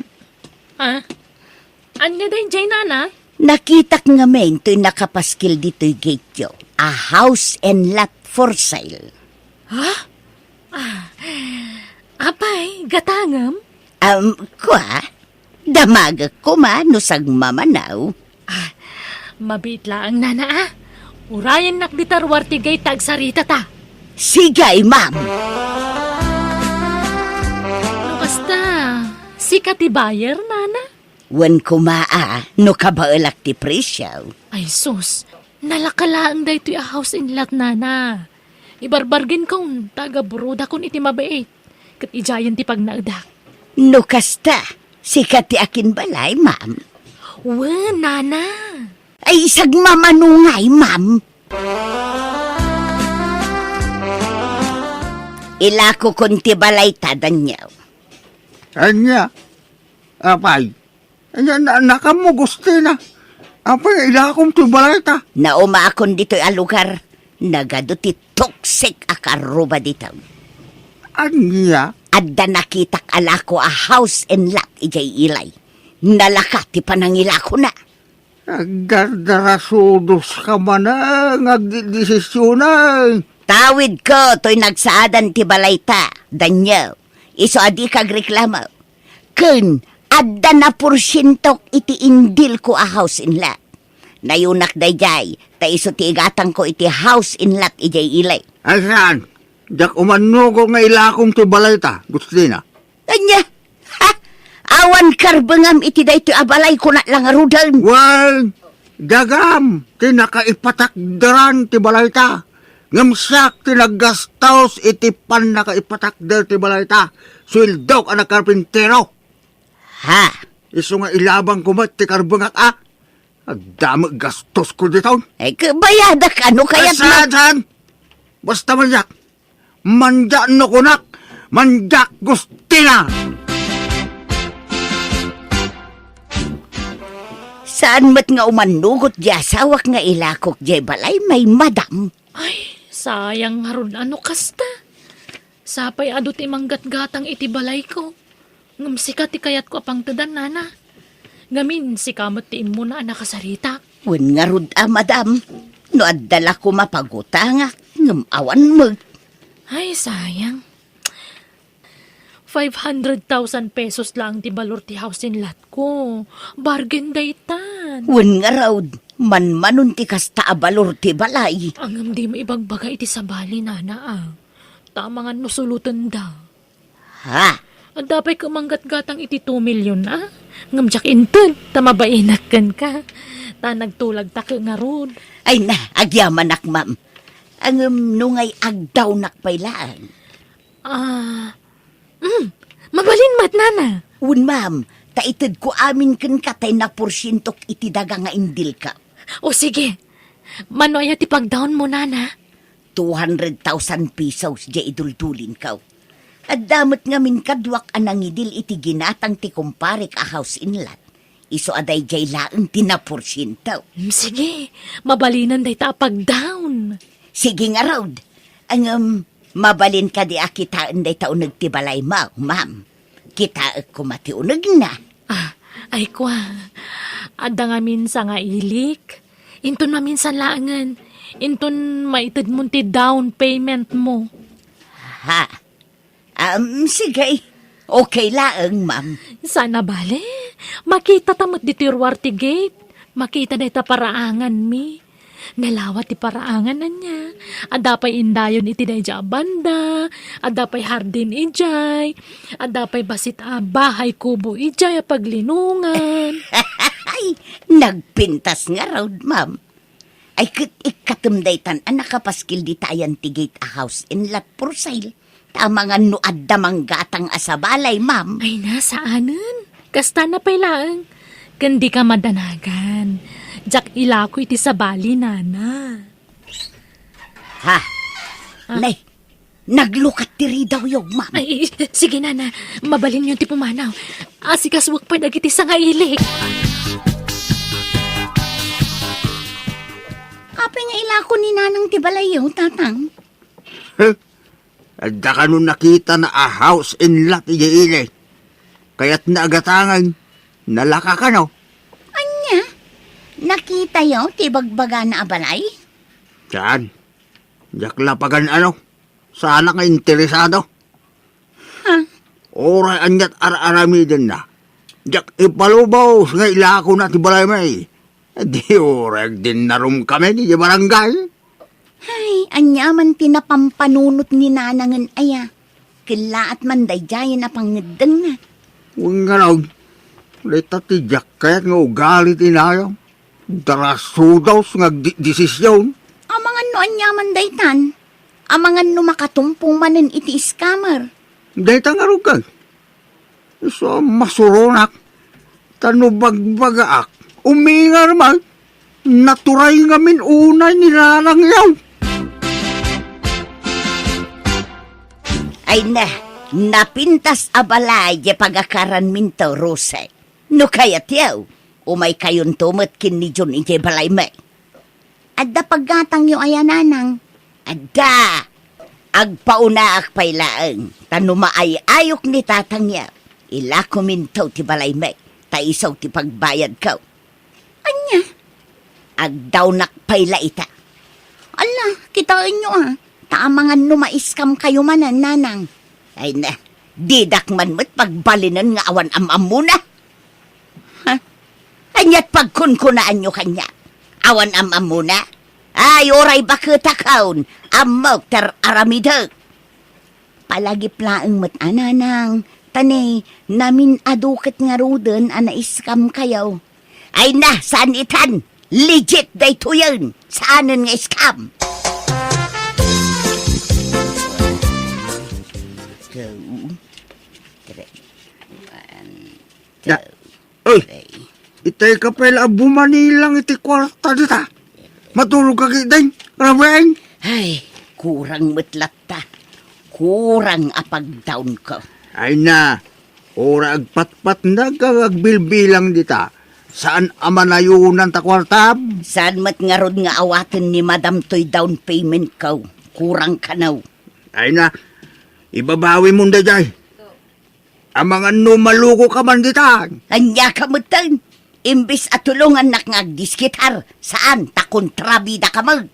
Ah? Ania daydiay, nana? Nakitak ngamin toy nakapaskil ditoy gate-yo. A house and lot for sale. Ha? Ah, apay, gatangem? Um, kua, damagek koma no sagmamanaw. Ah, mabiit laeng, nana, ah. Urayennak dita ruar ti gate ta agsaritata. Sige, ma'am. No kasta, sika ti buyer, nana? Wen koma a, no kabaelak ti presio. Ay sus, nalaka laeng daytoy a house and lot, nana. Ibarbargain kon ta agaburodakon iti mabiit, ket idiayen ti pagnaedak. No kasta, sika ti akinbalay, ma'am? Wen, nana. Ay, sagmamano ngay, ma'am? Ilakokon ti balayta, Daniel. Ania? Apay, ania, na-, nakammo, Gustina? Apay, ilakom ti balayta? Naumakon ditoy a lugar. Nagadu ti toxic a karruba ditoy. Ania? Adda nakitak a lako a house and lot idiay ilay. Nalaka ti panangilakona. Agdardarasudoska manen nga agdedesisionen. Tawidko toy nagsaadan ti balayta, Daniel. Isu a dika agreklamo. Ken, adda naporsientok iti indilko a house and lot. Nayunak daydiay, ta isu ti igatangko iti house and lot idiay ilay. Ay saan? Diak umannugor nga ilakom ti balayta, Gustina. Ania? Ha? Awan karbengam iti daytoy a balay, kunak la ngaruden. Wen, dagam ti nakaipatakderan ti balayta. Ngem siak ti naggastos iti pannakaipatakder ti balayta. Sueldok a nagkarpintero. Ha? Isu nga ilabangko met ti karbengak a. Adda met gastosko diton. Ay, kabayadak, ano kayat na? Saan, saan? Basta manyak. Manyak no kunak. Manyak, Gustina. Saan met nga umannugot di asawak nga ilakok di balay, may madam? Ay, sayang ngarud ano kasta. Sapay adu ti manggatgatang iti balayko. Ngem sika ti kayatko a pangtedan, nana. Ngamin, sika met ti immuna a nakasarita. Wen ngarud a, madam, no adda la koma pagutangak, ngem awan met. Ay, sayang. Five hundred thousand pesos laeng ti balor ti house and lot ko. Bargain daytan. Wen ngarud, manmanon ti kasta a balor ti balay. Ngem dimo ibagbaga iti sabali, nana, a. Ta amangan no sulotenda. Ha? Adda pay ket manggatgatang iti two million, a? Ngem diak inted, ta mabainak kenka. Ta nagtulagta ket ngarud. Ay na, agyamanak, ma'am. Ngem no ngay agdawnak pay laeng. Ah, mm, mabalin met, nana. Wen, ma'am, ta itedko amin kenka tay naporsientok iti daga nga indilka. O sige, mano aya ti pagdawnmo, nana? Two hundred thousand pesos diay iduldulinko. Adda met ngamin kaduak a nangidil iti ginatang ti kumparek a house and lot. Isu a daydiay laeng ti naporsiento. Mm, sige, mabalinen dayta a pagdawn. Sige ngarud. Ngem, mabalin kadi a kitaen dayta uneg ti balaymo, ma'am? Kitaek koma ti unegna. Ah, ay kua, adda ngamin sangailik. Inton maminsan laengen, inton maitedmon ti down payment mo. Ha? Um, sige. Okay laeng, ma'am. Saan a bale? Makitata met ditoy ruar ti gate. Makita dayta paraanganmi. Nalawa ti paraangan ania. Adda pay indayon iti daydiay a banda, adda pay hardin idiay, adda pay bassit a bahay kubo idiay a paglinongan. Ay, nagpintas ngarud, ma'am. Ay, ket ikkatem daytan a nakapaskil dita ayan ti gate a house and lot for sale. Ta amangan no adda manggatang a sabali, ma'am. Ay na, saanen. Kasta na pay laeng. Ken dika madanagan. Diak ilako iti sabali, nana. Ha? Ah. Nay, naglukat ti ridawyo, ma'am. Ay, sige, nana. Mabalinyo ti pumanaw. Asikasuak pay dagiti sangailik. Apay nga ilako ni nanang ti balayyo, tatang? Huh? Adda kano nakitana a house and lot idiay ili. Kayatna a gatangen, nalaka kano. Ania? Nakitayo ti ibagbagana a balay? Saan? Diak la pagan-ano. Saanak nga interesado. Ha? Uray aniat ar-aramidenna. Diak ipalubos nga ilakona ti balaymi. Di uray agdinnarum kami idiay barangay. Ay, ania man ti napampanunot ni nanangen aya? Kellaat man daydiayen a pangngeddengna. Wen ngarud, dayta ti diak kayat nga ugali ti inayam. Darasudos nga agdedesision. Amangan no ania man daytan? Amangan no makatumpong manen iti scammer? Dayta ngarud kay. Isu a masuronak, ta no bagbagaak, umingar man, naturay ngamin unay ni nanangyo. Ay na, napintas a balay diay pagakaranminto, Rose. No kayatyo, umaykayonto met ken ni John idiay balaymi. Adda paggatangyo aya, nanang? Adda! Agpaunaak pay laeng, ta no maay-ayok ni tatangyo, ilakominto ti balaymi, ta isu ti pagbayadko. Ania? Agdawnak pay la ita. Ala, kitaenyo a, ta amangan no ma-scam kayo manen, nanang. Ay na, didak man met pagbalinen nga awan am-ammona. Ha? Aniat pagkunkunaanyo kaniak? Awan am-ammona? Ay, uray baketakon, ammok ti ar-aramidek. Palagip laeng met a, nanang, ta ne, namin-adu ket ngaruden a na-scam kayo. Ay na, saan itan? Legit daytoyen. Saanen nga scam. Two, three. One, two, three. Oy, itay ka pay la a bumanilang iti kuarta dita. Matulog ka ketdin, Rabeng? Ay, kurang met latta. Kurang a pagdawnko. Ay na, uray agpatpatnag ken agbilbilang dita. Saan a manayunan ta kuartam? Saan met ngarud nga awaten ni Madam toy down payment ko? Kurang kano. Ay na, ibabawi mon daydiay. Amangan no maluko ka man ditan. Ania ka metten? Imbes a tulongannak nga agdiskitar, saan ta kontrabida ka met.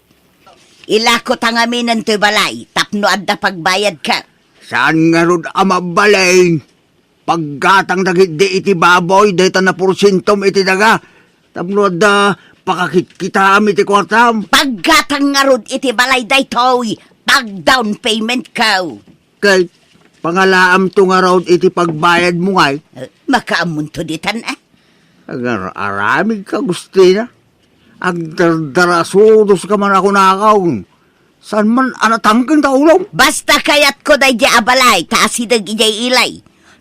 Ilako ta ngaminen toy balay tapno adda pagbayadka. Saan ngarud a mabalin? Paggatang dagiti iti baboy dayta naporsientom iti daga tapno adda pakakitkitam iti kuartam. Paggatang ngarud iti balay daytoy, pag-down payment ka. Ket pangalaamto ngarud iti pagbayadmo ngay? Eh, makaammonto ditan, eh. Agar-aramid ka, Agustina. Agdardarasudos ka man a kunakon. Saan man a natangken ta ulom? Basta kayatko daydiay a balay ta asideg idiay ili.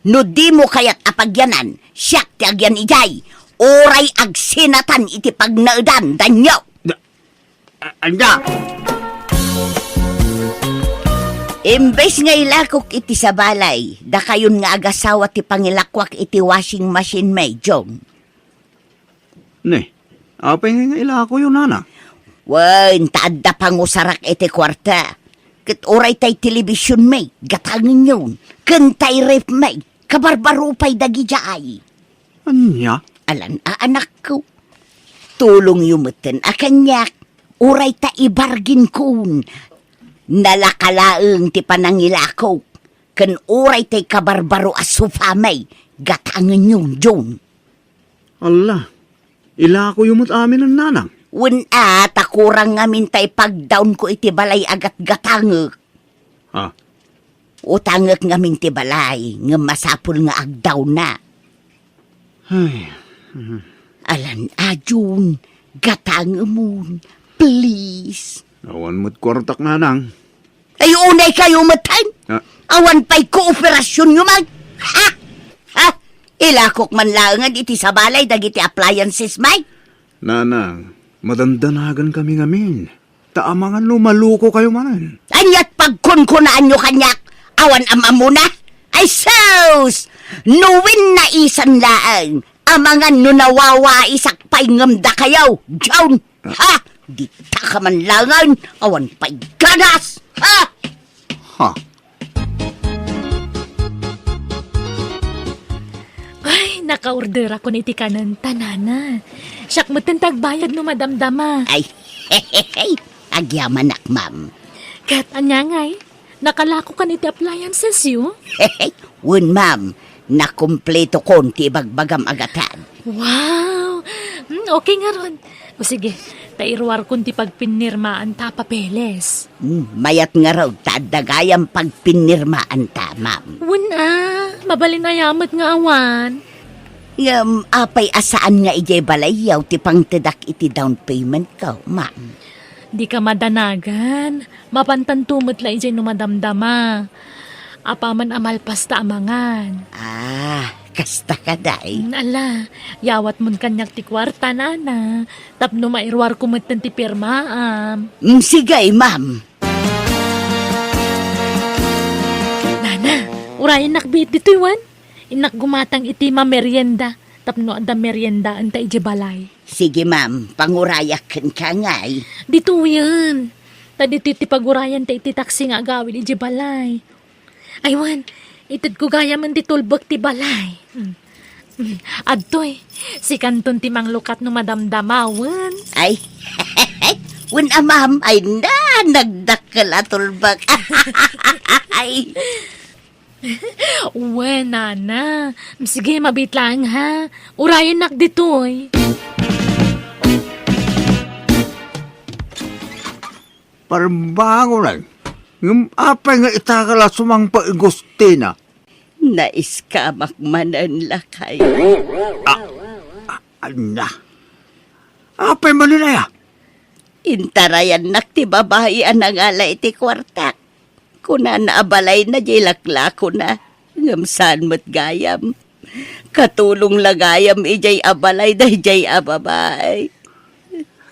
No dimo kayat a pagyanan, siak ti agyan idiay. Uray agsinatan iti pagnaedan, danyo. Da-, A-, anda? Imbes nga ilakok iti sabali, dakayon nga agasawa ti pangilakuak iti washing machine, John. Ne, apay nga ilakoyo, nana? Wen, ta adda pangusarak iti kuarta. Ket uray tay television, gatangenyon. Ken tay ref, kabarbaro pay dagidiay. Ania? Alan a anakko. Tulongyo metten a kaniak. Uray ta ibarginkon. Nalaka laeng ti panangilakok. Ken uray tay kabarbaro a sofa, gatangenyon, John. Alla, ilakoyo met amin, nanang. Wen a, ta kurang ngamin ta ipagdawnko iti balay a gatgatangek. Ha? Utangek ngamin ti balay, ngem masapul nga agdawna. Ay. Mhm. Alan a, Jun, gatangemon, please. Awan met kuartak, nanang. Ay, unay kayo met, hen? Ah. Awan pay kooperasyonyo man. Ha? Ha? Ilakok man laengen iti sabalay dagiti appliances, may? Nanang, madandanagan kami ngamin. Ta amangan no maluko kayo manen. Aniat pagkunkunaanyo kaniak? Awan am-ammona? Ay sus! No wen naisan laeng, amangan no nawawaisak pay ngem dakayo, John! Ha? Dita ka man laengen, awan pay ganas! Ha? Ha? Ay, nakaorderakon iti kanen, ta nana. Siak metten ti agbayad no madamdama. Ay, agyamanak, ma'am. Ket ania ngay? Nakalakokan iti appliances yo? Wen, ma'am. Nakumpletokon ti ibagbagam a gatad. Wow! Hmm, okay ngarud. O sige, ta iruarkon ti pagpinnirmaan ta a papeles. Hmm, mayat ngarud ta adda gayam pagpinnirmaan ta, ma'am. Wen a, mabalin aya met nga awan. Ngem apay a saan nga idiay balayyo ti pangtedak iti down payment ko, ma'am? Dika madanagan. Mapantanto met la idiay no madamdama. Apaman a malpas ta amangan. Ah, kasta kadi. Mm, ala, yawatmon kaniak ti kuarta, nana. Tapno mairuarko metten ti pirmaam. Mm, sige, ma'am. Nana, urayennak biit ditoy wen. Innak gumatang iti mamerienda tapno adda meriendaenta idiay balay. Sige, ma'am. Pangurayak kenka ngay. Ditoyen. Ta ditoy ti pagurayanta iti taksi nga agawid idiay balay. Ay wen, itedko gayamen ti tulbek ti balay. Hmm. Hmm. Adtoy, sikanton ti manglukat no madamdama wen. Ay, wen a, ma'am, ay na, nagdakkel a tulbek. Ay. Wen, nana. Sige, mabiit laeng, ha. Urayennak ditoy. Parbangonan. Ngem apay nga ita ka la sumangpet, Agustina? Naiskamak manen, lakay. Ah, ah, ania? Apay manen aya? Intarayannak ti babai a nangala iti kuartak. Kunana a balayna diay laklakona, ngem saan met gayam. Katulong la gayam idiay a balay daydiay a babai.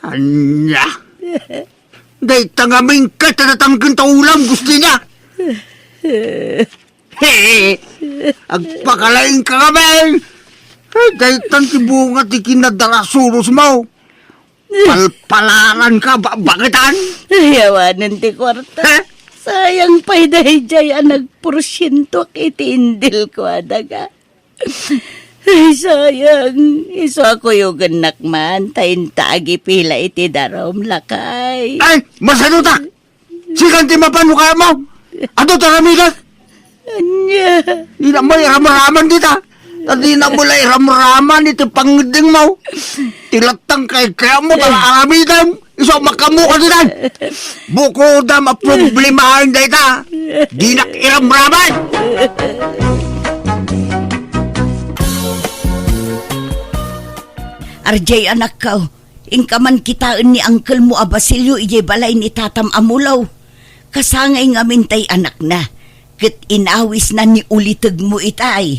Ania? Dayta ngamin ket a natangken ta ulam, Agustina? He! Agpakalaing ka ngamin! Ay, daytan ti bunga ti kinadarasuros mo. Palpalaran ka, ba-, baketan? Ay, awanen ti kuarta. Eh? Sayang pay daydiay a nagporsientoak iti indil ko a daga. Ay, sayang. Isu a kuyogennak man, ta inta agipila iti darum, lakay. Ay, masano ta? Sikan ti mapan no kayatmo. Adu ti aramidek. Ania? Dina met iramraman dita. Ta dina met la iramraman iti pangngeddengmo. Ti lattang kayatmo, ta aramidem. Isu a makaammoka ditan. Bukodam a problemaen dayta. Dinak iramraman. Arjay, anakko, inka man kitaen ni angkelmo a Basilio idiay balay ni tatam a mulo. Kasangay ngamin tay anakna, ket inawisna ni ulitegmo itay.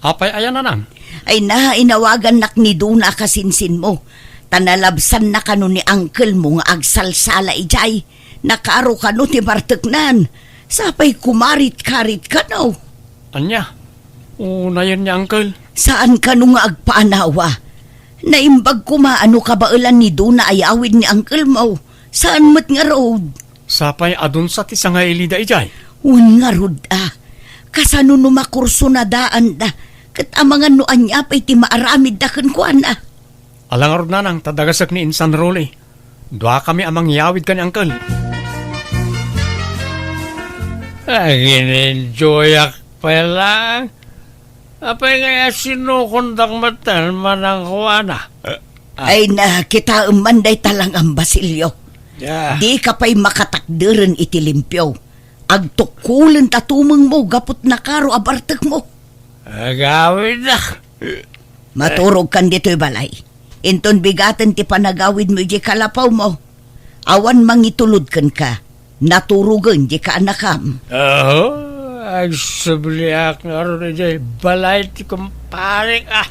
Apay aya, nanang? Ay na, inawagannak ni Dona a kasinsinmo, ta nalabsanna kano ni angkelmo nga agsalsala idiay. Nakaro kano ti barteknan. Sapay kumarit-karit kano. Ania? Unayen ni angkel? Saan kano nga agpaanawa? Naimbag koma a no kabaelan ni Dona a yawid ni angkelmo, saan met ngarud. Sapay adunsa ti sangaili daydiay? Wen ngarud a. Kasano no makurso na daanda, ket amangan no ania pay ti maaramidda kenkuana. Ala ngarud, nanang, ta dagasek ni Insan Rolly. Duakami a mangyawid ken ni angkel. Agin-enjoyak pay laeng. Apay ngay a sinukondak metten manang kuana? Eh, Ah. Ay, nakitaem man dayta lang, Basilio. Ah. Dika pay makatakderen iti limpio. Agtukkolen ta tumengmo gapu ta nakaro a bartekmo. Agawidnak. Maturogkan ditoy balay. Inton bigaten ti panagawidmo idiay kalapawmo, awan mangitulod kenka. Naturogen diay kaanakam. Oho, agsubliak ngarud idiay balay ti kumparek, ah.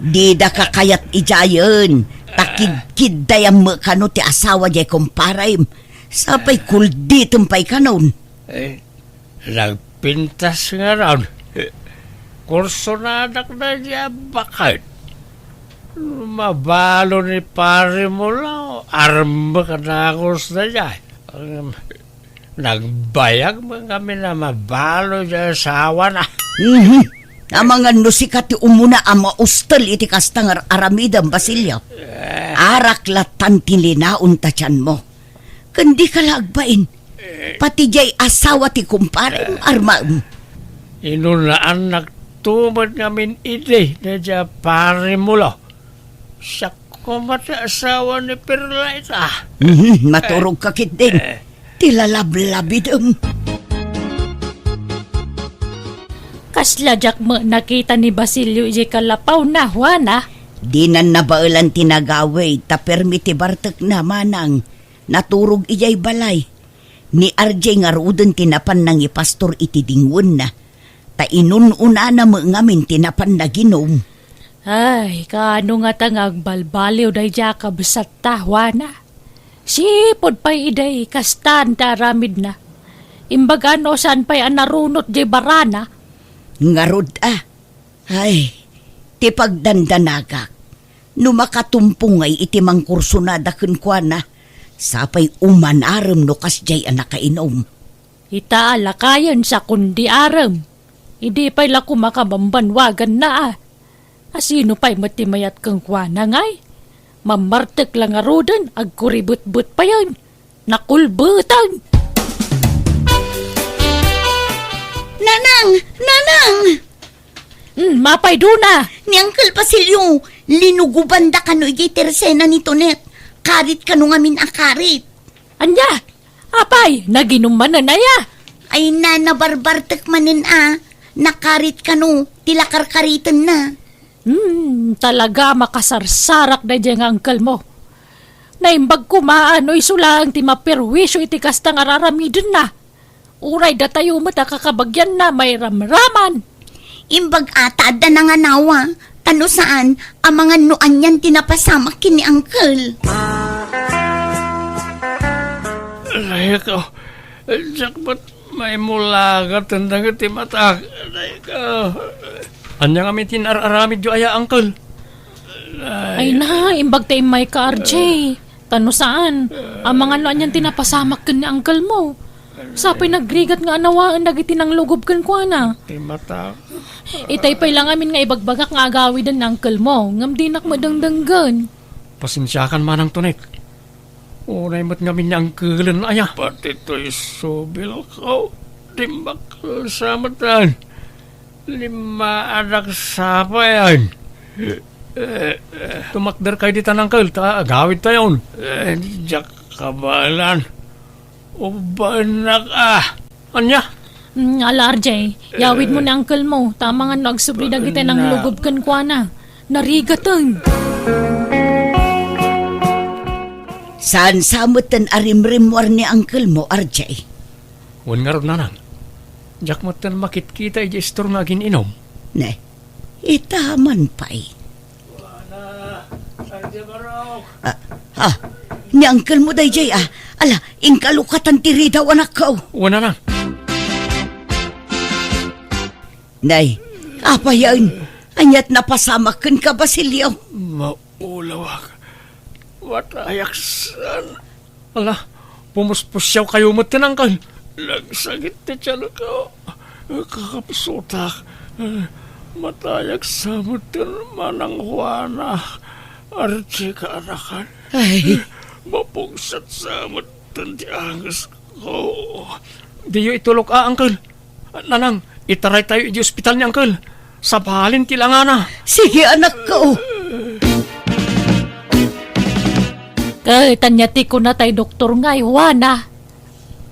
Didaka kayat idiayen, ta kidkiddayam met kano ti asawa diay kumparem. Sapay kulditem pay kanon. Eh, nagpintas ngarud. Kursonadak daydiay a baket. Mabalo ni Pare Mulaw, armek a dagus daydiay. Em, nagbayag met ngamin a mabalo diay asawana. Mhm. Amangan no sika ti umuna a maustel iti kasta nga ar-aramidem, Basilio. Eh. Arak lattan ti linaon ta tianmo. Ken dika la agbain. Pati diay asawa ti kumparem, armaem. Inunaannak to met ngamin idi daydiay a Pare Mulaw. Siak koma ti asawa ni Perlaita. Mhm, maturogka ketdin. Eh. Ti lalablabidem. Kasla diak met nakita ni Basilio idiay kalapawna, Juana. Dinan nabaelan ti nagawid, ta permi ti bartekna, manang. Naturog idiay balay. Ni R J ngaruden ti napan nangipastor iti dingwenna, ta inun-unana met ngamin ti napan naginum. Ay, kaano ngata nga agbalbaliw daydiay a kabsatta, Juana? Sipud pay idi kastan ti aramidna. Imbaga no saan pay a narunot diay barana. Ngarud a, Ay, ti pagdandanagak, no makatumpong ngay iti mangkursonada kenkuana, sapay umanarem no kasdiay a nakainum. Ita a lakayen sa kundi arem. Idi pay la koma kabambanwaganna a. Asino pay met ti mayat kenkuana ngay? Mammartek la ngaruden, agkuribetbet payen. Nakulbetang! Nanang! Nanang! Hmm, mapay duna! Ni Uncle Basilio, linugobanda kano idiay tersena ni Tonet. Karit kano ngamin a karit. Ania? Apay, naginum manen aya? Ay na, nabarbartek manen a. Nakarit kano, ti lakarkaritenna. Hmm, talaga makasarsarak daydiay nga uncle mo. Naimbag koma no isu laeng ti maperwisyo iti kasta nga raramidenna. Uray datayo met a kakabagianna mairamraman. Imbag a ta adda nanganawa, ta no saan, amangan no anian ti napasamak ken ni uncle. Ay, ko, diak met maimulagat dagiti matak. Ay, ko. Ania ngamin ti nar-aramidyo aya, uncle? Ay na, imbag ta immayka, R J. Ta no saan, amangan no anian ti napasamak ken ni uncle mo. Sapay nagrigat nga anawaen dagiti nanglugob kenkuana. Ti mata. Itay pay la ngamin nga ibagbagak nga agawiden ni uncle mo, ngem dinak met dengdenggen. Pasensiakan manang Tonet. Unay met ngamin ni uncle-en aya. Pati toy subil ko, dinak sa metten. Limmaadak sapayan. Tumakderkay ditan, uncle, ta agawidtayon. Eh, diak kabaelan. Ubbaennak a. Ania? Mm, ala, R J, yawidmo ni uncle mo, ta amangan no agsubli dagiti nanglugob kenkuana. Narigaten. Saan sa metten a rimrimmuar ni uncle mo, R J? Wen ngarud, nanang. Diak metten makitkita idiay istor nga agin-inum. Ne, ita man pay. Ah, ah, ni uncle mo daydiay, ah. Ala, inka lukatan ti ridaw, anakko. Wen, nanang. Nay, apayen, aniat napasamak kenka, Basilio? Maulawak. Matayak saan. Ala, pumuspusiawkayo met ti nangkan. Nagsakit ti tiyanko. Kakapsutak. Matayak sa met ti manang Juana. Arti kaanakan. Ay. Mapungset sa met ti angesko. Diyo itulok a, uncle. Nanang, itaraytayo iti ospital ni uncle. Sabalin ti langana. Sige, anakko. Ket ania ti kuna tay doktor ngay, Juana?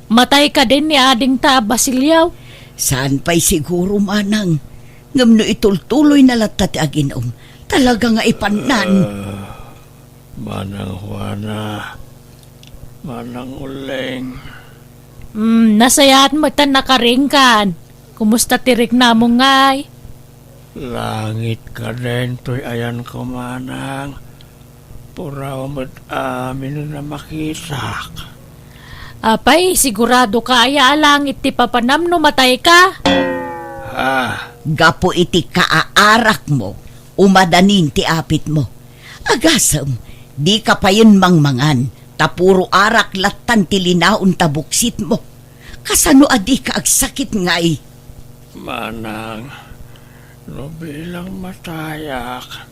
Matay kadin ni adingta a Basilio? Saan pay siguro, manang. Ngem no itultuloyna latta ti agin-um, talaga nga ipannan. Ah, Manang Juana, Manang Uling. Hmm, nasayaat met ta nakaringkan. Kumusta ti riknamo ngay? Langit kadin toy ayanko, manang. Puraw met amin a makitak. Apay, sigurado ka aya a langit ti papanam no matay ka? Ah. Gapu iti kaarakmo, umadanin ti apitmo. Agasem, dika payen mangmangan, ta puro arak lattan ti linaon ta buksitmo. Kasano a dika agsakit ngay? Manang, no bilang matayak,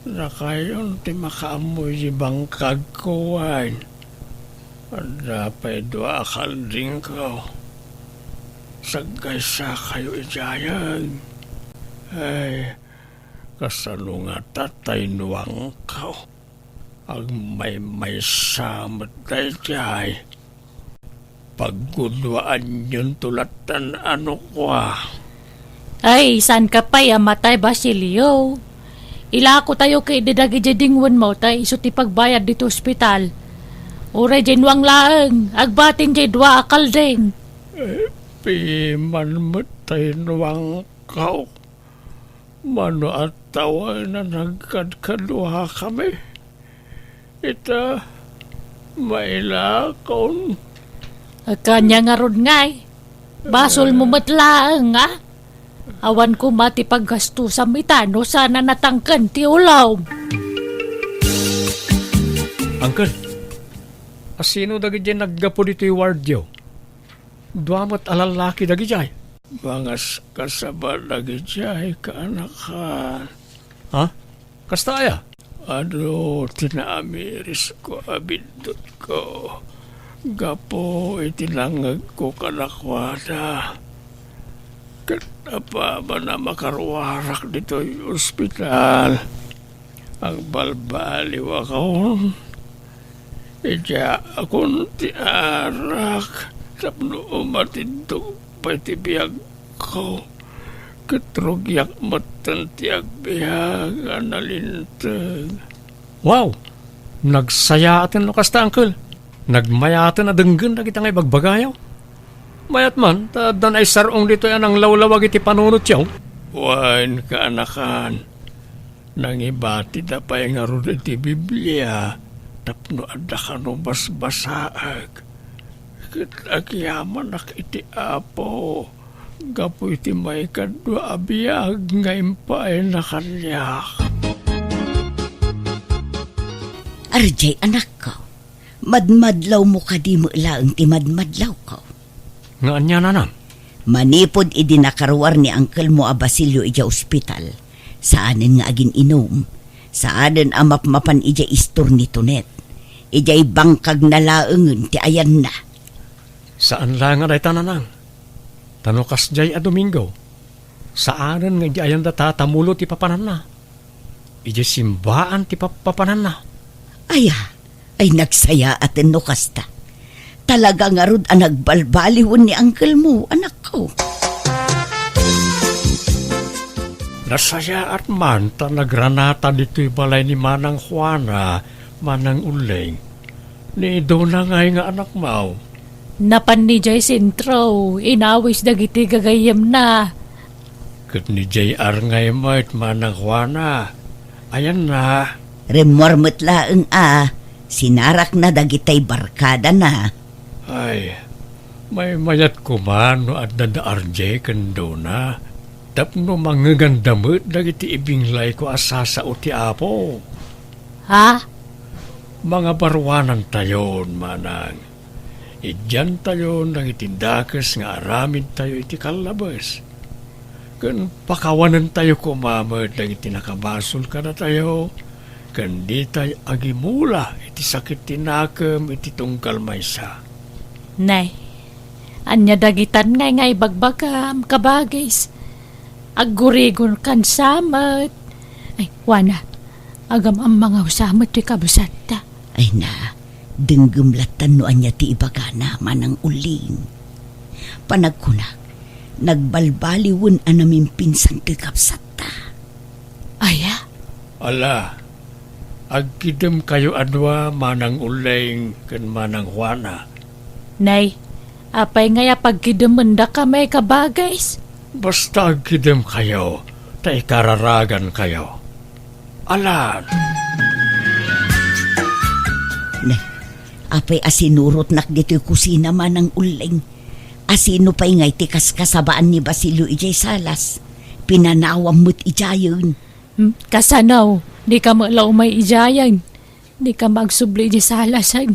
dakayon ti makaammo iti bangkagko wen. Adda pay dua a kaldingko. Saggaysakayo idiayen. Ay, kasano ngata tay nuangko? Agmaymaysa met daydiay. Pagguduaanyonto lattan a nukua. Ay, saan ka pay a matay, Basilio? Ilakotayo ketdi dagiti dingwenmo ta isu ti pagbayad ditoy ospital. Uray diay nuang laeng, agbatin diay dua a kalding. Eh, piman met tay nuangko. Mano a tawen a nagkadkaduakami? Ita, mailakon. Ania ngarud ngay? Basolmo met laeng, a? Awan koma ti paggastusam ita no saan a natangken ti ulom. Uncle, asino dagiti naggapu ditoy wardyo? Dua met a lallaki dagidiay. Mangaskasaba dagidiay, kaanakan. Ha? Kasta aya? Adu ti naamirisko a biddutko gapu iti nangngegko kadakuada. Ket apaman a makaruarak ditoy ospital, agbalbaliwakon. Idiaakon ti arak tapno umatidto pay ti biagko, ket rugiak metten ti agbiag a nalinteg. Wow! Nagsayaaten no kasta, Uncle. Nagmayaten a denggen dagiti nga ibagbagayo. Mayat man, ta adda naisar-ong ditoy a nanglawlawag iti panunotyo. Wen, kaanakan, nangibatida pay ngarud iti Biblia tapno adda kano basbasaek. Ket agyamanak iti Apo gapu iti maikadua a biag nga impaayna kaniak. Arjay, anakko, madmadlawmo kadi met laeng ti madmadlawko? Nga ania, nanang? Manipud idi nakaruar ni angkelmo a Basilio idiay ospital, saanen nga agin-inum, saanen a mapmapan idiay istor ni Tonet, idiay bangkagna laengen ti ayanna. Saan la nga dayta, nanang. Ta no kasdiay a Domingo, saanen nga idiay ayanda tatamulo ti papananna. Idiay simbaan ti pappapananna. Aya, ay nagsayaaten no kasta. Talaga ngarud a nagbalbaliwen ni angkelmo, anakko. Nasayaat man ta nagranata ditoy balay ni Manang Juana, Manang Uling. Ni Dona ngay nga anakmo? Napan ni jay sentro, inawis dagiti gagayyemna. Ket ni jay R ngay met, Manang Juana. Ayanna? Rimmuar met laeng a, sinarakna dagitay barkadana. Ay, maymayat koma no adda da R J ken Dona, tapno mangngeganda met dagiti ibinglayko a sasao ti Apo. Ha? Mangabaruanantayon, manang. Idiantayon dagiti dakes nga aramidtayo iti kallabes. Ken pakawanentayo koma met dagiti nakabasol kadatayo, ken ditay agimula iti sakit ti nakem iti tunggal maysa. Nay, ania dagitan ngay nga ibagbagam, kabagis? Aggurigon kan sa met. Ay, wana, agam-ammang sa met ti kabsatta. Ay na, denggem lattan no ania ti ibagana, Manang Uling. Panagkunak, nagbalbaliwen a namimpinsan ti kabsatta. Aya? Ala, agkidemkayo a dua, Manang Uling ken Manang Juana. Nay, apay ngay a pagkidemendakami, kabagis? Basta agkidemkayo, ta ikararagankayo. Alan. Ne, apay a sinurotnak ditoy kusina, Manang Uling? Asino pay ngay ti kaskasabaan ni Basilio idiay salas? Pinanawam met idiayen. Hmm, kasano? Dika met la umay idiayen. Dika met agsubli idiay salasen.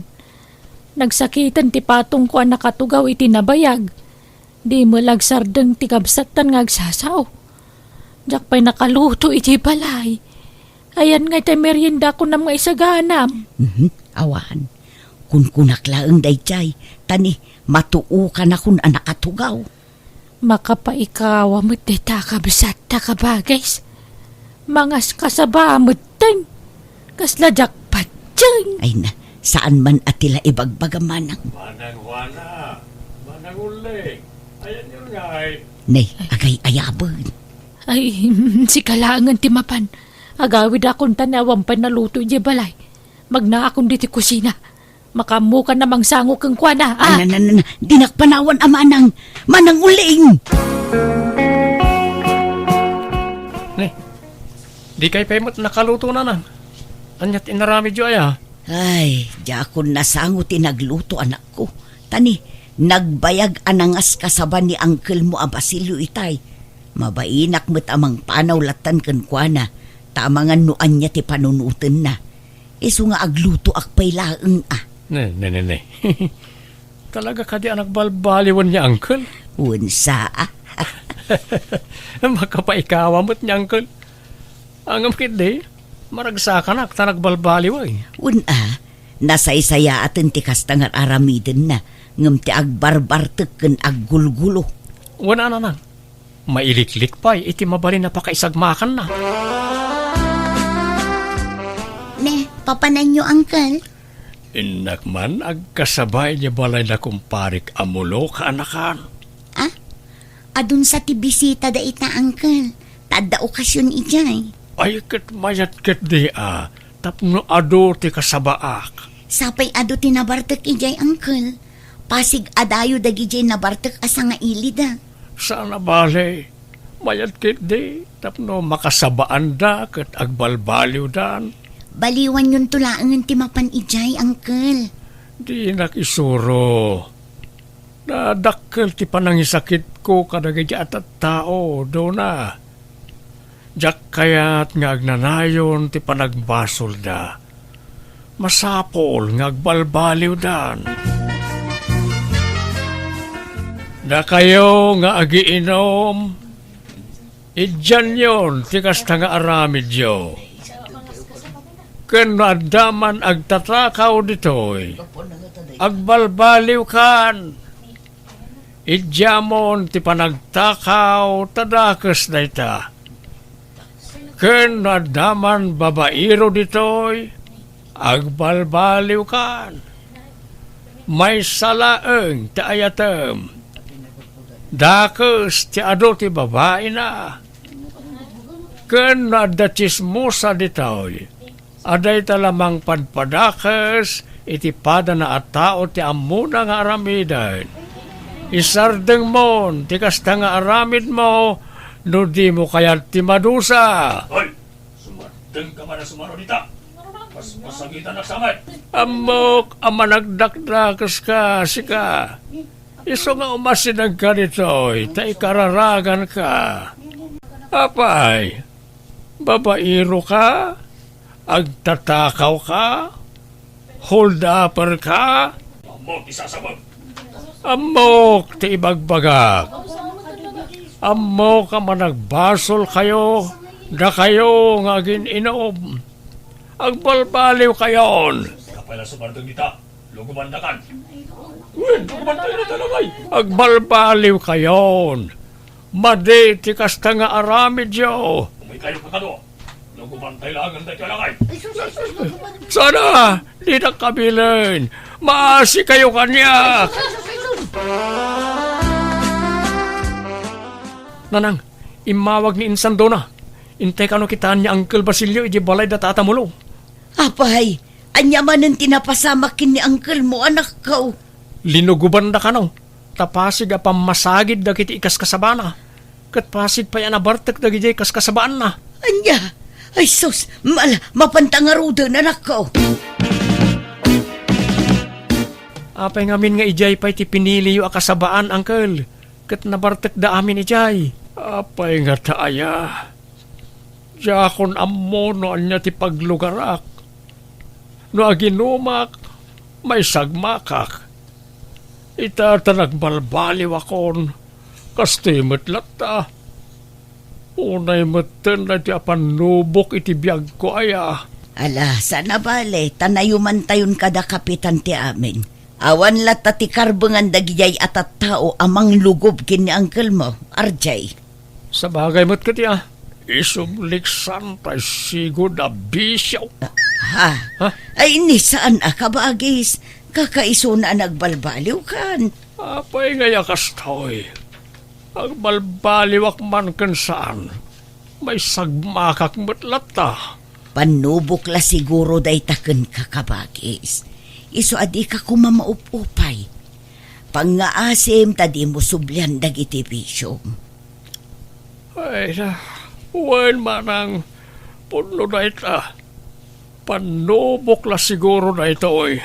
Nagsakiten ti patongko a nakatugaw iti nabayag. Di met la agsardeng ti kabsattan nga agsasao. Diak pay nakaluto iti balay. Ayan ngay ti merienda kunam nga isaganam. Mhm, awan. Kunkunak laeng daydiay, ta ni, matuokanakon a nakatugaw. Makapaikawa met dayta a kabsatta, kabagis. Mangaskasaba metten. Kasla diak patien. Ay na, saan man a ti la ibagbaga, Manang. Manang Juana, Manang Uling, ayanyo ngay. Ne, agay-ayaben. Ay, sika laengen ti mapan. Agawidakon ta ni awan pay naluto idiay balay. Magnaakon ditoy kusina. Makaammokan a mangsango kenkuana, a. Ana, na, na, na. Dinak panawan a Manang. Manang Uling! Ne, dikay pay met nakaluto, Nanang. Ania ti inaramidyo aya? Ay, diakon nasango ti nagluto, anakko. Ta ni, nagbayag a nangaskasaba ni angkelmo a Basilio itay. Mabainak met a mangpanaw lattan kenkuana, ta amangan no ania ti panunotenna. Isu nga aglutoak pay laeng a. Ne, ne, ne, ne. Talaga kadi a nagbalbaliwen ni Uncle? Wen sa a. Makapaikawa met ni Uncle. Ngem ketdi, maragsakanak ta nagbalbaliwen. Wen a, nasaysayaaten ti kasta nga ar-aramidenna, ngem ti agbarbartek ken aggulgulo. Wen a, Nanang. Mailiklik pay iti mabalin a pakaisagmakanna. Ne, papananyo, Uncle? Innak man agkasaba idiay balay da kumparik a Mulo, kaanakan. Ah? Adun sa ti bisita dayta, Uncle. Ta adda okasion idiay. Ay, ket mayat ketdi a, tapno adu ti kasabaak. Sapay adu ti nabartek idiay, Uncle. Pasig a dayo dagidiay nabartek a sangailida. Saan a bale, mayat ketdi tapno makasabaanda ket agbalbaliwdan. Baliwanyonto laengen ti mapan idiay, Uncle. Dinak isuro. Nadakkel ti panangisakitko kadagiti a tattao, Dona. Diak kayat nga agnanayon ti panagbasolda. Masapul nga agbalbaliwdan. Dakayo nga agiinom, idianyon ti kasta nga aramidyo. Ken no adda man agtatakaw ditoy, agbalbaliwkan. Idiamon ti panagtakaw, ta dakes dayta. Ken no adda man babairo ditoy, agbalbaliwkan. Maysa laeng ti ayatem. Dakes ti adu ti babaina. Ken no adda tsismosa ditoy, a dayta la mangpadpadakes iti padana a tao ti ammona nga aramiden. Isardengmon ti kasta nga aramidmo no dimo kayat ti madusa. Hoy! Sumardengka man a sumaro dita! Paspasagitannak sa met! Ammok a managdakdakeska, sika. Isu nga umasidegka ditoy, ta ikararaganka. Apay, babairoka? Agtatakawka? Hold-upperka? Ammok ti sasabak. Ammok ti ibagbagak. Ammok a managbasolkayo, dakayo nga agin-inom. Agbalbaliwkayon. Kapay la sumardeng dita. Lugumandakan. Wen, lugumandakan ita, Langay. Agbalbaliwkayon. Madi ti kasta nga aramidyo. Umaykayo kakadua. No Gubantay laeng daytoy a lakay. Ay, sus, ay, sus, ay, sus. Sana, dinak kabilen. Maasikayo kaniak. Nanang, immawag ni Insandona. Intay kano kitaan ni Uncle Basilio iti balay da Tata Mulo. Apay, ania manen ti napasamak ken ni Uncle mo, anakko? Linugobanda kano, ta pasig a pammasagid dagiti ikaskasabana, ket pasig pay a nabartek dagidiay kaskasabaanna. Ania? Ay sus, mala, mapanta ngaruden, anakko. Apay ngamin nga idiay pay ti piniliyo a kasabaan, Uncle, ket nabartekda amin idiay? Apay ngata aya? Diakon ammo no ania ti paglugarak. No aginumak, maisagmakak. Ita ta nagbalbaliwakon, kastoy met latta. Unay metten daytoy a pannubok iti biagko aya. Ala, saan a bale, ta nayumantayon kada kapitan ti amin. Awan latta ti karbengan dagidiay a tattao a manglugob ken ni Uncle mo, R J. Sabagay met ket, a, isubliksan tay sigud a bisio. Ha? Ha? Ay, ni saan a kabagis. Kakaisuna a nagbalbaliw kan. Apay ngay a kastoy? Agbalbaliwak man ken saan, maisagmakak met latta. Pannubok la siguro dayta ken kakabagis. Isu a dika koma maup-upay. Pangngaasim ta dimo sublian dagiti bisiom. Ay na, wen manang pudno dayta. Pannubok la siguro daytoy.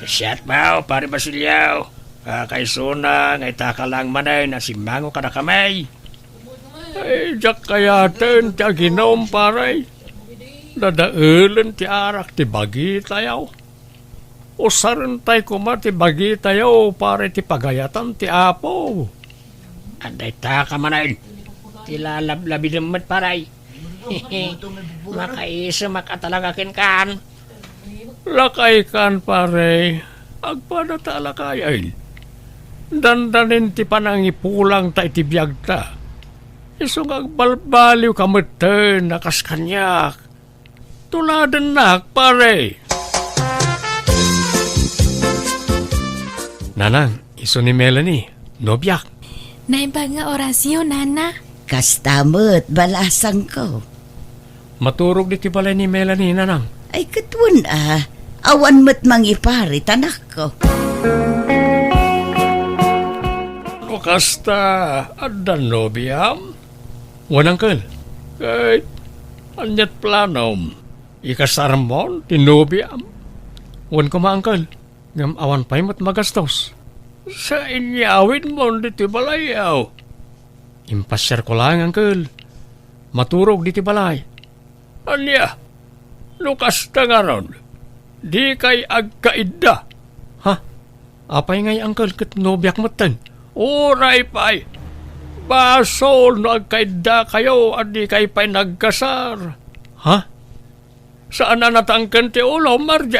Siak, Pare Basilio. Kakaisuna nga itaka lang manen a simmango kadakami. Ay, diak kayaten ti aginum, pare. Dadaelen ti arak ti bagitayo. Usarentay koma ti bagitayo, pare, ti pagayatan ti Apo. Adda itaka manen ti lalablabidem met, pare. Makaisemak a talaga kenkan. Lakaykan, pare. Agpada ta a lakayen. Dandanin ti panangipulangta iti biagta. Isu nga agbalbaliwka metten a kas kaniak. Tuladennak, pare. Nanang, isu ni Melanie, nobiak. Naimbag nga orasyo, Nana. Kasta met, balasangko. Maturog ditoy balay ni Melanie, Nanang. Ay, ket wen a. Awan met mangiparit, anakko. No kasta, adda nobiam? Wen, Uncle. Ket aniat planom? Ikasarmon ti nobiam? Wen koma, Uncle. Ngem awan pay met magastos. Sa inyawidmon ditoy balay, aw? Impasiarko laeng, Uncle. Maturog ditoy balay. Ania? No kasta ngarud, dikay agkaidda. Ha? Apay ngay, Uncle, ket nobiak metten? Uray pay. Basol no agkaiddakayo a dikay pay nagkasar. Ha? Saan a natangken ti ulom, R J?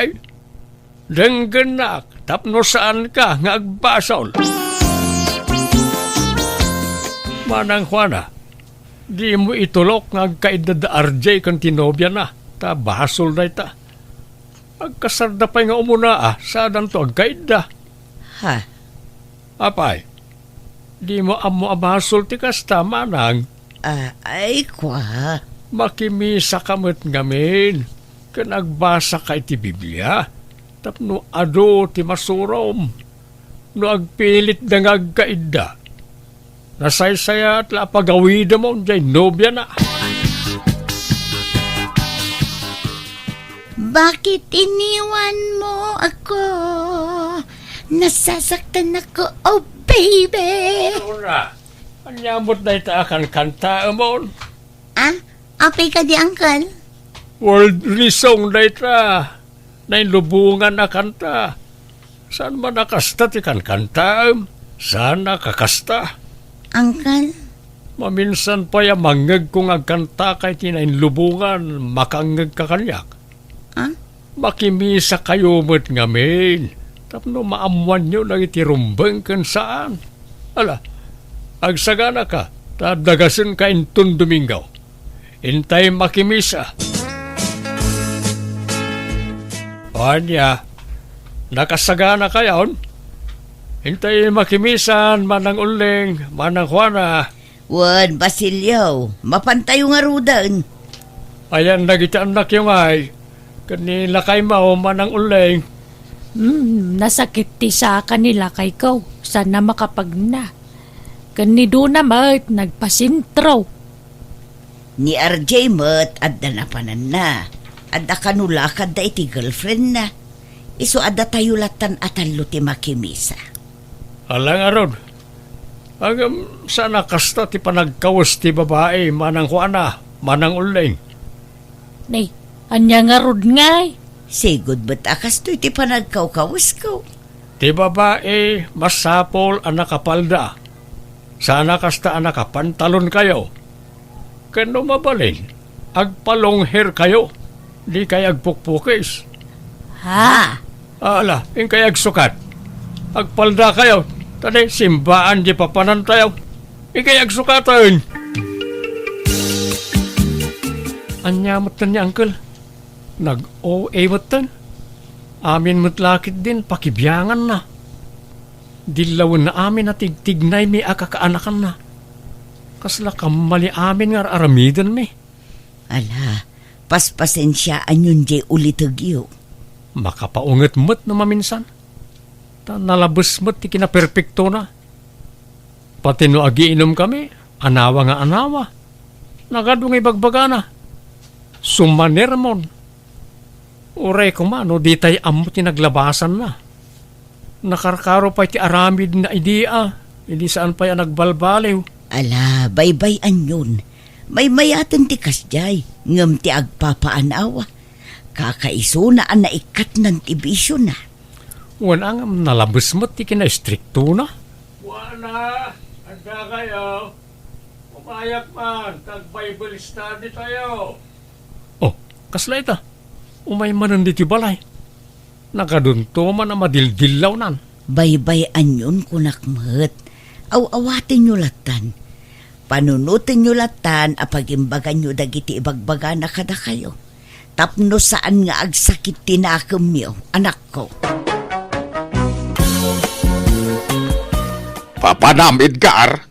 Denggennak tapno saanka nga agbasol. Manang Juana, dimo itulok nga agkaidda da R J ken ti nobiana, ta basol dayta. Agkasarda pay nga umuna a, sadanto agkaidda. Ha? Apay, dimo ammo a basol ti kasta, manang? Ah, ay, kua. Makimisaka met ngamin, ken agbasaka iti Biblia, tapno adu ti masurom. No agpilitda nga agkaidda, nasaysayaat la a pagawidemon jay nobiana. Bakit iniwan mo ako? Nasasaktan ako, oh baby! Flora, ania met dayta a kankantaemon? Ah, apay kadi, Uncle? Worldly song dayta. Nainlubongan a kanta. Saan man a kasta ti kankantaem? Saan a kakasta? Uncle? Maminsan pay a mangngegko nga agkantaka iti nainlubongan, makangngegka kaniak? Ah? Makimisakayo met ngamin tapno maammoanyo dagiti rumbeng ken saan. Ala, agsaganaka. Ta dagasenka inton Domingo. Intay makimisa. O ania, nakasaganakayon? Intay makimisan, Manang Ulleng, Manang Juana. Wen, Basilio, mapantayo ngaruden. Ayan dagiti annakyo ngay, ken ni lakaymo, Manang Ulleng. Hmm, nasakit ti saka ni lakayko, saan a makapagna. Ken ni Dona met, nagpasentro. Ni R J met, adda napananna. Adda kano lakadda iti girlfriendna. Isu a datayo lattan a tallo ti makimisa. Ala ngarud, ngem saan a kasta ti panagkawes ti babai, Manang Juana, Manang Ulleng? Nay, ania ngarud ngay? Sigud met a kastoy ti panagkawkawesko. Ti babai, masapul a nakapalda. Saan a kasta a nakapantalonkayo. Ken no mabalin, agpalongherkayo. Dikay agpukpukis. Ha? Ala, inkay agsukat. Agpaldakayo, ta di simbaan di papanantayo. Inkay agsukaten. Ania metten ni Uncle? Nag-O A metten. Amin met la ketdin pakibianganna. Dillawenna amin a tigtignaymi a kakaanakanna. Kasla kammali amin nga ar-aramidenmi. Ala, paspasensiaanyon diay ulitegyo. Makapaunget met no maminsan. Ta nalabes met ti kinaperpektona. Pati no agiinumkami, anawa nga anawa. Nagadu nga ibagbagana. Sumanermon. Uray koma no ditay ammo ti naglabasanna. Nakarkaro pay ti aramidna idi a, idi saan pay a nagbalbaliw. Ala, baybay-anyon. Maymayaten ti kasdiay, ngem ti agpapaanawa, kakaisuna a naikkatnan ti bisiona. Wen a ngem nalabes met ti kinaistriktona. Wana, adda kayo. Umayak man, tag-Bible study tayo. Oh, kasla ita? Umay manen ditoy balay. Nagadunto man a madildillawnan. Baybay-anyon kunak met. Aw-awatenyo lattan. Panunotenyo lattan a pagimbaganyo dagiti ibagbagana kadakayo. Tapno saan nga agsakit ti nakemyo, anakko. Papanam, Edgar?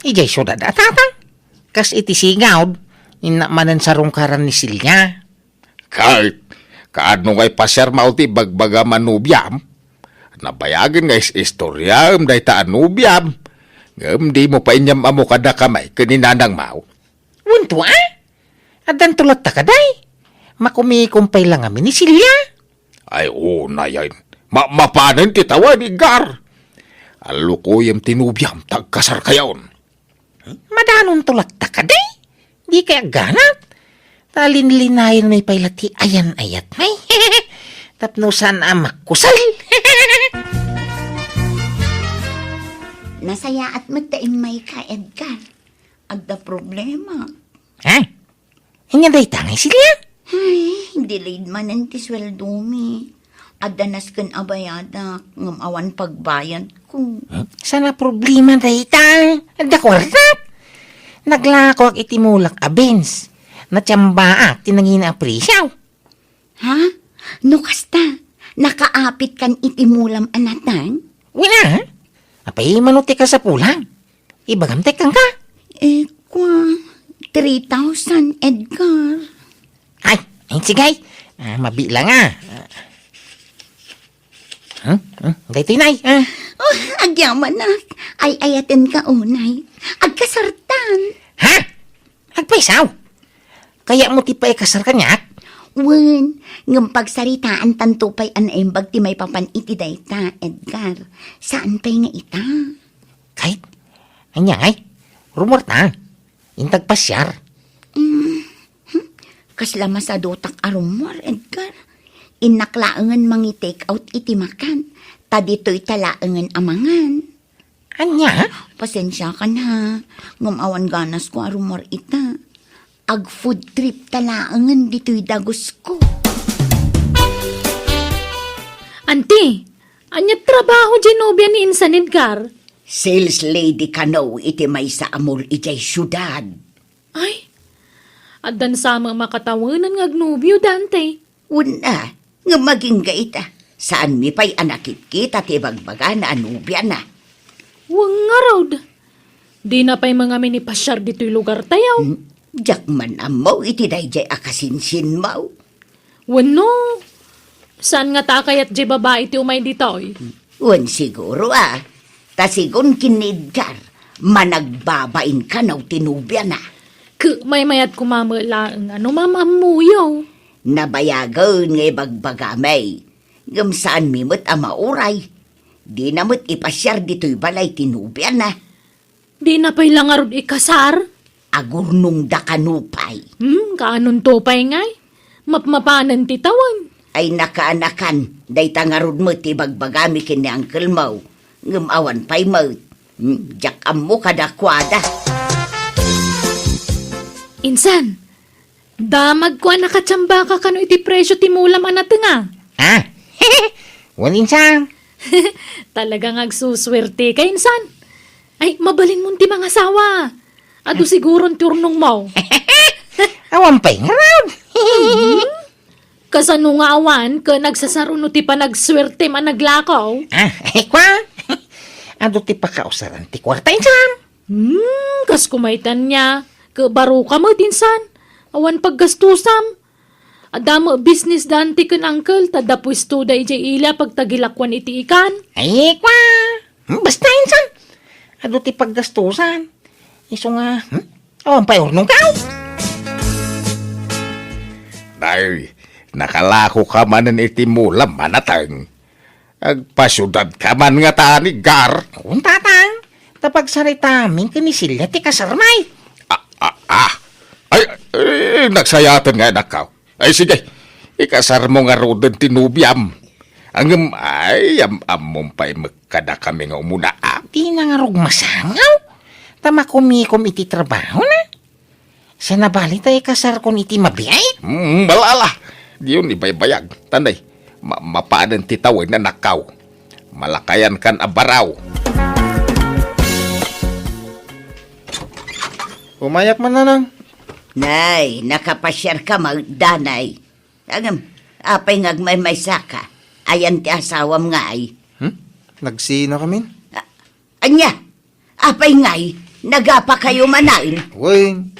Idiay siudad a, Tatang. Kas iti singawd, innak manen sarungkaran ni Celia. Ket, kaano nga ipasiarmo ti ibagbagam a nobiam? Nabayagen nga is-istoriam dayta a nobiam, ngem dimo pay inyam-ammo kadakami ken ni nanangmo. Wen to, a? Addanto latta kadi? Makumikom pay la ngamin ni Celia. Ay, unay, ay. Ma-, mapanen ti tawen, Edgar. Allukoyem ti nobiam, ta agkasarkayon. Madanonto latta kadi? Dikay agganat? Ta linlinayenmi pay la ti ayan-ayatmi. Tapno saan a makkusal. Nasayaat met ta immayka, Edgar. Adda problema. Ha? Ania dayta ngay, Celia? Ay, delayed manen ti sueldomi. Adda nasken a bayadak, ngem awan pagbayadko. Huh? Saan a problema dayta? Adda kuartak. Naglakoak iti mulak a beans. Natiambaak ti nangina a presyo. Ha? No kasta, nakaapitkan iti mulam a natang? Wen a. Apay mano ti kasapulan? Ibagam ti kenka. Eh, kua, three thousand, Edgar. Ay, ay, sige. Ah, mabilang, a. Hmm? Hmm? Daytoy, nay. Ah. Oh, agyamanak. Ay-ayatenka unay. Agkasartan. Ha? Agpayso? Kayatmo ti paikasar kaniak? Wen, ngem pagsaritaantanto pay a naimbag ti maipapan iti dayta, Edgar. Saan pay nga ita? Kayat? Ania ngay? Rummuarta. Inta agpasiar. Mm, hmm. Kasla masadutak a rummuar, Edgar. Innak laengen mangi-take out iti makan, ta ditoyta laengen a mangan. Ania? Pasensiakan ha, ngem awan ganasko a rummuar ita. Ag-food tripta laengen ditoy dagusko. Anti, ania trabaho diay nobia ni insan Edgar? Sales lady kano iti maysa a mall idiay siudad. Ay, addan sa met makatawenan nga agnobio, Dante. Wen a, ngem agingga ita, saanmi pay a nakitkita ti ibagbagana a nobiana. Wen ngarud, dina pay mangamin ipasiar ditoy lugartayo. Hmm, diak man ammo iti daydiay a kasinsinmo. Wenno, saan ngata a kayat diay babai ti umay ditoy? Wen siguro a, ta sigun ken ni Edgar, managbabain kano ti nobiana. Ket maymayat koma met laeng a no maam-ammoyo. Nabayagen nga ibagbagami, ngem saanmi met a mauray. Dina met ipasiar ditoy balay ti nobiana. Dina pay la ngarud ikasar? Agurnongda kano pay. Hmm, kaanonto pay ngay? Mapmapanen ti tawen. Ay nakaanakan, dayta ngarud met ti ibagbagami ken ni uncle mo. Ngem awan pay met. Hmm, diak ammo kadakuada. Insan, damagko a nakatiambaka kano iti presio ti mulam a natenga. Ha? Wen, insan. Talaga nga agsusuerteka, insan. Ay, mabalinmon ti mangasawa. Adu siguron ti urnongmo. Awan pay ngarud. Kasano nga awan ket nagsasar no ti panagsuertem a naglako? Ah, ay, kua. Adu ti pakausaran ti kuarta, insan. Hmm, kas kumaytan niya. Ket baro ka met, insan. Awan paggastusam. Adda met business da anti ken uncle, ta adda puesto da idiay ili a pagtagilakuan iti ikan. Ay, kua. Hmm, basta, insan. Adu ti paggastusan. Isu nga, hmm? Awan pay urnongko. Nay, nakalako ka manen iti mulam a nateng. Agpasiudad ka man ngata ni Gar. Wen, tatang. Ta pagsaritamin ken ni Celia ti kasarmi. Ah, ah, ah. Ay, ay, nagsayaten nga, anakko. Ay, sige. Ikasarmo ngaruden ti nobiam. Ngem, ay, am-, ammom pay met kadakami nga umuna, a. Dina ngarud masangaw. Ta makumikom iti trabahona. Saan a bali ta ikasarkon iti mabiit? Hmm, ala, ala. Diyon ibaybayag. Tanday, ma-, mapanen ti tawen, anakko. Malakayan kan a baraw. Umayak man, nanang. Nay, nakapasiar ka met, danay. Ngem, apay nga agmaymaysa ka? Ayan ti asawam ngay? Hmm? Nagsina kamin? A-, ania? Apay ngay, nagapa kayo manen? Wen,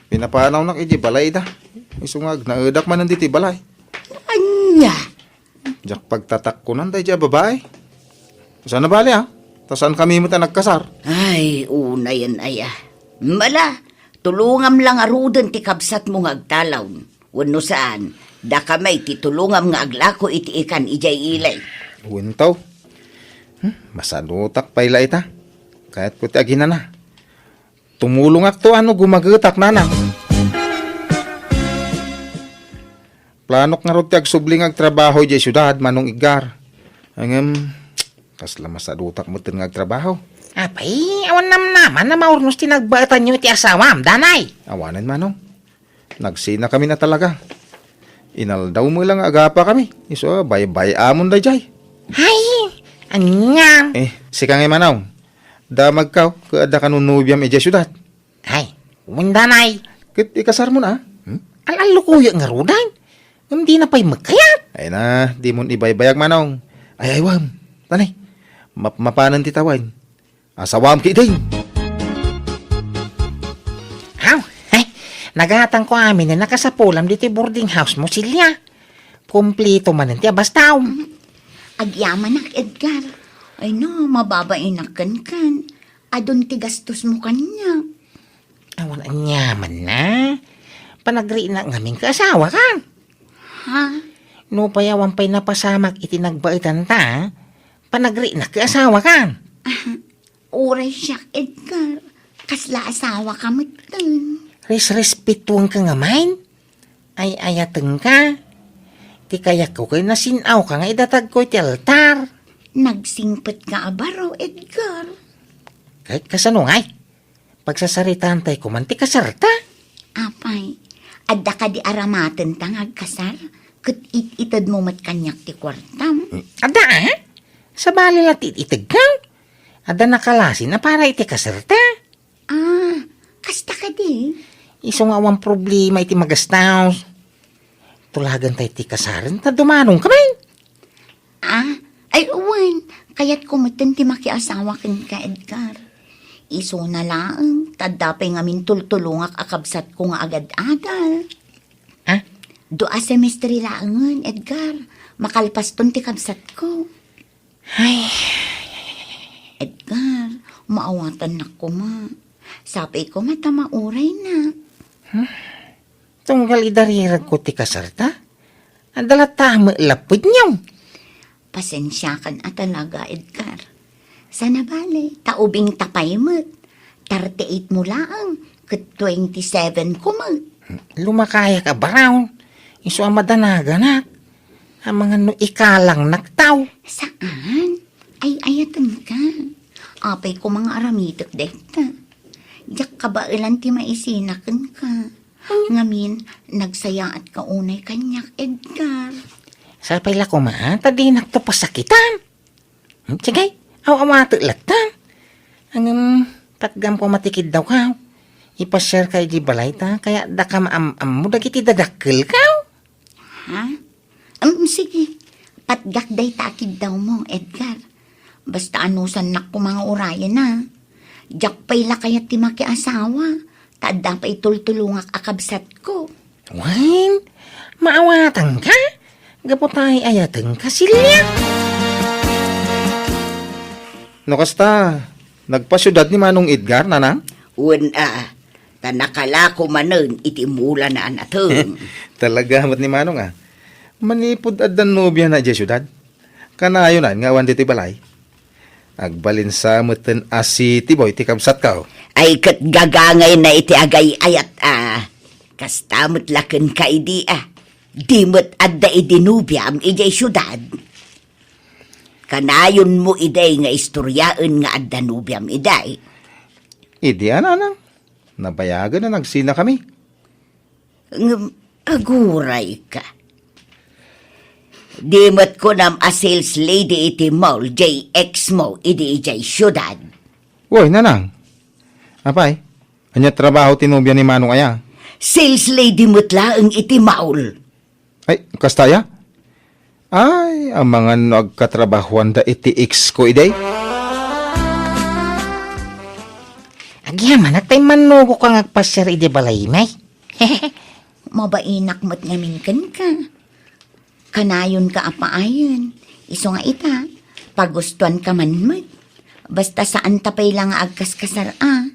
pinapanawnak iti balay da. Isu nga agnaedak manen diti balay. Ania? Diak pagtatakkonan daydiay a babai. Saan a bali, a? Ta saan kami met a nagkasar. Ay, unayen aya. Mala, tulongam la ngaruden ti kabsatmo nga agtalon. Wenno saan, dakami ti tulongam nga aglako iti ikan idiay ili. Wen, taw. Hmm, masadutak pay la ita. Kayatko ti aginana. Tumulongakto a no gumagetak, nanang. Planok ngarud ti agsubli nga agtrabaho idiay siudad, Manong Edgar. Ngem, kasla masadutak metten nga agtrabaho. Apay, awan namnaman a maurnos ti nagbaetanyo iti asawam, danay? Awanen, Manong. Nagsinakamin a talaga. Inaldaw met la nga agapakami. Isu a baybay-amon daydiay. Ay, ania? Eh, sika ngay, Manong. Damagkaw, ket adda kano nobiam idiay siudad. Ay, wen, danay. Ket ikasarmon a? Hmm? Al-allukoyak ngaruden. Ngem dina pay met kayat. Ay na, dimon ibaybayag, Manong. Ay, aywam. Tanay, map-, mapanen ti tawen. Asawam ketdin. Aw, ay, nagatangko amin a nakasapulam ditoy boarding house mo, Celia. Kompleto manen ti abastaw. Agyamanak, Edgar. Ay na, mababainak kenken. Adun ti gastosmo kaniak. Awan aniaman na. Panagriinak ngamin ket asawakan. Ha? Nupay awan pay napasamak iti nagbaetanta, panagriinak ket asawakan. Uray siak, Edgar. Kasla asawaka metten. Resrespetuenka ngamin. Ay-ayatenka. Ti kayatko ket nasin-awka nga idatagko iti altar. Nagsingpetka a baro, Edgar. Ket kasano ngay? Pagsasaritaantay koman ti kasarta. Apay, adda kadi aramatenta nga agkasar? Ket it-itedmo met kaniak ti kuartam? Adda, a? Sabali la ti it-itedko. Adda nakalasin a para iti kaserta. Ah, kasta kadi? Isu nga awan problema iti magastaw. Tulaganta iti kasaren, ta dumanong kami. Ah, ay, wen, kayatko metten ti makiasawa kenka, Edgar. Isuna laeng, ta adda pay ngamin tultulongak a kabsatko nga agad-adal. Ah? Dua semestre laengen, Edgar. Makalpaston ti kabsatko. Ay. Edgar, maawatannak koma. Sapay koma ta mauraynak. Hmm? Tunggal idariragko ti kasarta? Adda latta met lapudnyo. Pasensiakan a talaga, Edgar. Sana bale, ta ubing ta pay met. Thirty-eight mo laeng, ket twenty-seven ko met. Lumakayak a baraw. Isu a madanaganak. Amangan no ikalangnak taw. Saan? Ay, ayatenka. Apay ko mga aramitek dayta. Diak kabaelan ti maisina kenka. Ngamin, nagsayaatka unay kaniak, Edgar. Sapay la koma, ta dinak to pasakitan. Hmm, sige, aw-awatek latta. Ngem, patgam koma ti kiddawkaw. Ipasiarka idiay balay ta, kayat daka maam-ammo dagiti dadakkelkaw. Ha? Em, sige. Patgak dayta a kiddawmo, Edgar. Basta anusannak koma nga urayen, a. Diak pay la kayat ti makiasawa, ta adda pay tultulongak a kabsatko. Wen, maawatanka? Gapu ta ay-ayatenka, Celia. No kasta, nagpasiudad ni Manong Edgar, nanang? Wen, a. Ta nakalako manen iti mulana a nateng. Talaga met ni Manong, a. Manipud adda nobiana idiay siudad. Kanayonan nga awan ditoy balay. Agbalinsa metten a city boy ti kabsatko. Ay, ket gagangayna iti agay-ayat, a. Kasta met la kenka idi, a. Di met adda idi nobiam idiay siudad. Kanayonmo idi nga istoriaen nga adda nobiam idi. Idi, a, nanang. Nabayagen a nagsinakami. Ngem agurayka. Di met kunam a sales lady iti mall, J X mo, idi idiay siudad. Woy, nanang. Apay, ania trabaho ti nobia ni Manong aya? Sales lady met laeng iti mall. Ay, kasta aya? Ay, amangan no agkatrabahoanda iti ex ko idi. Agyamanak ta immannugoka nga agpasiar idi balaymi. Mabainak met ngamin kenka. Kanayonka a paayen. Isu nga ita, pagustuanka man met. Basta saan ta pay la nga agkaskasar a.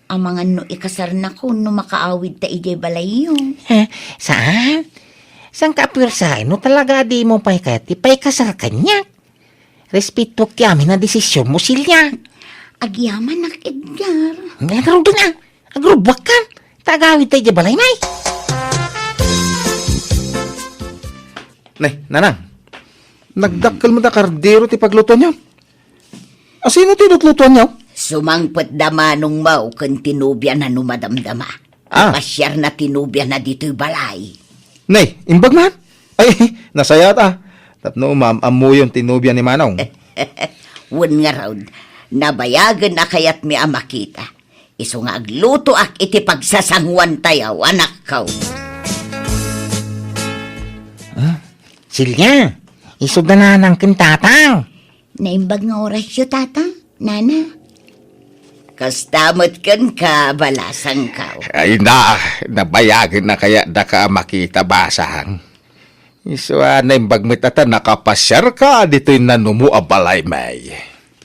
Amangan no ikasarnakon no makaawidta idiay balayyo. He, saan? Saanka a puersaen no talaga a dimo pay kayat ti paikasar kaniak? Respetuak ti amin a desisionmo, Celia. Agyamanak, Edgar. Ngaruden a, agrubbuakkan. Ta agawidta idiay balaymi. Nay, nanang, nagdakkel met a kardero ti paglutoanyo. A, sino ti lutlutoanyo? Sumangpet da manong Mau ken ti nobiana no madamdama. Ah. Pasiarna ti nobiana ditoy balay. Nay, imbag man? Ay, nasayaat a. Tapno maam-ammoyon ti nobia ni Manong. Wen ngarud, nabayagen a kayatmi a makita. Isu nga aglutoak iti pagsasanguantayo, anakko. Ah, Celia, isu da nanang ken tatang. Naimbag nga orasyo, tata, nana. Kasta met kenka, balasangko. Ay na, nabayagen a kayat daka a makita, basang. Isu a naimbag met a ta nakapasiarka ditoy nanumo a balaymi.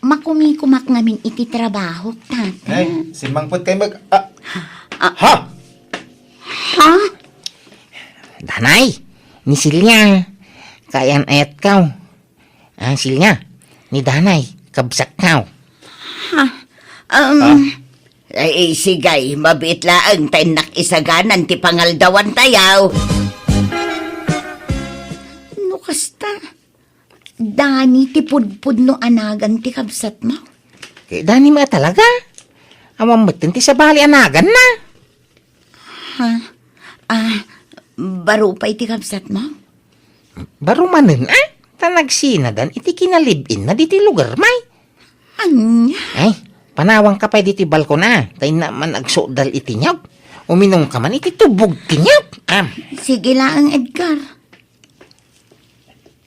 Makumikumak ngamin iti trabahok, tata. Ay, simmangpet kay mag-, ah, ah. Ha? Ha? Danay, ni Celia, kayan-ayatko. Ah, Celia, ni Danay, kabsatko. Ha? Um, Ah. Ay, sige, mabiit laeng ta innak isaganan ti pangaldawantayo. No kasta, Dani ti pudpudno a nagan ti kabsatmo? Eh, Dani met talaga. Awan metten ti sabali a naganna. Ha? Ah, baro pay ti kabsatmo? Baro manen, a? Ta nagsinadan iti kinalib-inna ditoy lugarmi. Ania? Ay, panawangka pay ditoy balkon, a. Ta inna man agsukdal iti niyog. Uminumka man iti tubog ti niyog. Am. Sige laeng, Edgar.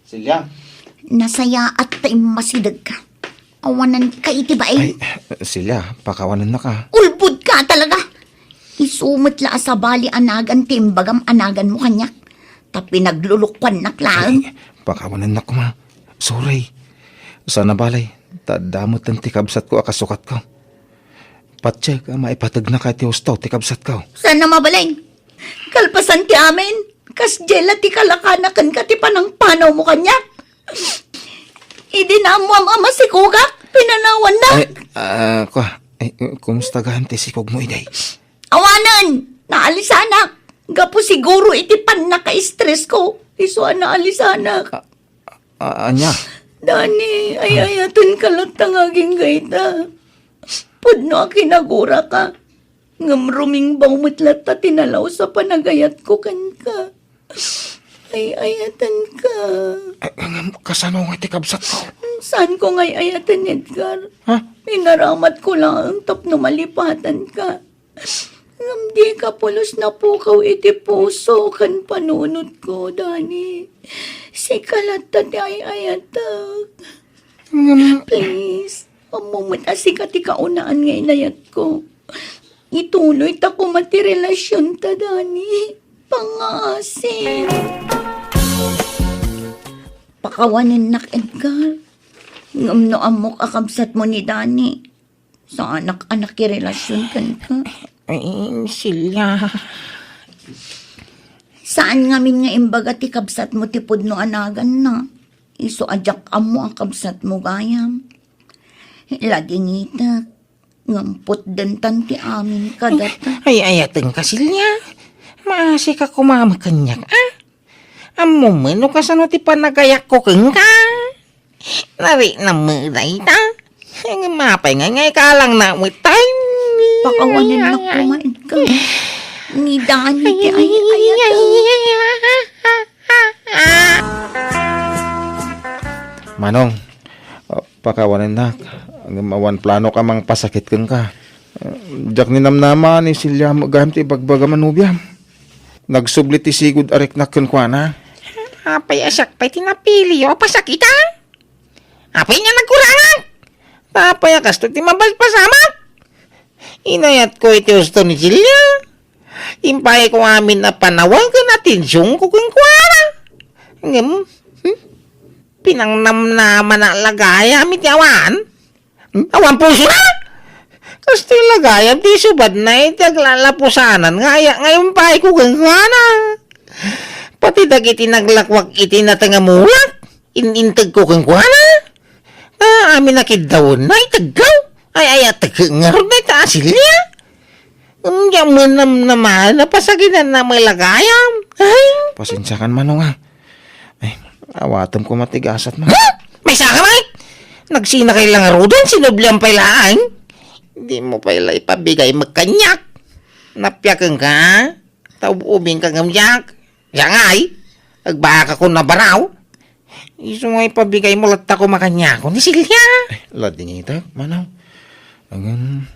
Celia. Nasayaat ta immasidegka. Awananka iti bain. Ay, Celia, pakawanennaka. Ulbodka talaga. Isu met la a sabali a nagan ti imbagam a naganmo kaniak. Ta pinaglulukuannak laeng. Ay, pakawanennak koma. Sorry. Saan a bale, ta adda metten ti kabsatko a kasukatko. Patiek a maipategnaka iti husto ti kabsatko. Saan a mabalin? Kalpasan ti amin, kasdiay la ti kalakana kenka ti panangpanawmo kaniak. Idi naammoam a masikogak, pinanawannak. Ay, ah, kua, ay, kumusta gayam ti sikogmo, iday? Awanen, naalisanak. Gapu siguro iti pannaka-stress ko, isu a naalisanak. Ah, ah, ania? Dani, ay-ayatenka latta nga agingga ita. Pudno a kinaguraka. Ngem rumingbaw met latta ti nalaus a panagayatko kenka. Ay-ayatenka. Eh, ngem kasano nga ti kabsatko? Saanko nga ay-ayaten, Edgar? Ha? Inaramatko laeng tapno malipatanka. Ngem dika pulos napukaw iti puso ken panunotko, Dani. Sika latta ti ay-ayatek. Ngem please, ammom met a sika ti kaunaan nga inayatko. Ituloy ta koma ti relasionta, Dani. Pangngaasim. Pakawanennak, Edgar. Ngem no ammok a kabsatmo ni Dani, saanak a nakirelasion kenka. Ay, Celia. Saan ngamin nga imbaga ti kabsatmo ti pudno a naganna? Isu a diak ammo a kabsatmo gayam. Ladingitek, ngem putdentan ti amin kadata. Ay, ay-ayatenka, Celia. Maasika koma kaniak, a? Ammom met no kasano ti panagayatko kenka. Nariknam met dayta. Ngem apay nga, nga ikalang na met tay. Pakawanennak koma, Edgar. Ni Dani ti ay-ayatek. Manong, ah, pakawanennak. Ngem awan planok a mangpasakit kenka. Ah, diak ninamnama ni Celia met gayam ti ibagbagam a nobiam. Nagsubli ti sigud a riknak kenkuana. Apay a siak pay ti napiliyo a pasakitan? Apay nga nagkurangan? Apay a kastoy ti mabalpasamak? Inayatko iti husto ni Celia. Impayko amin a panawen ken atensionko kenkuana. Ngem, hmm? Pinangnamnamana la gayam iti awan. Hmm? Awan pusona? Kastoy la gayam ti isubadna iti aglalapusanan nga aya nga impayko kenkuana. Pati dagiti naglakwak iti nateng a mulak, in-integko kenkuana. Ah, amin a kiddawenna, itegko. Ay, ay, ategko ngarud dayta a Celia. Diak met namnama, napasakitanna met la gayam. Ay. Pasensiakan, Manong, a. Ay, awatem koma ti gasatmo. Ha? Maysa ka met? Nagsinakay la ngaruden, sinublian pay laeng. Dimo pay la ipabigay met kaniak. Napiakenka, a? Ta ub-ubingka ngem diak. Siak ngay, agbakakon a baraw. Isu nga ipabigaymo latta koma kaniakon ni Celia. Eh, ladingitek, Manong. Ngem,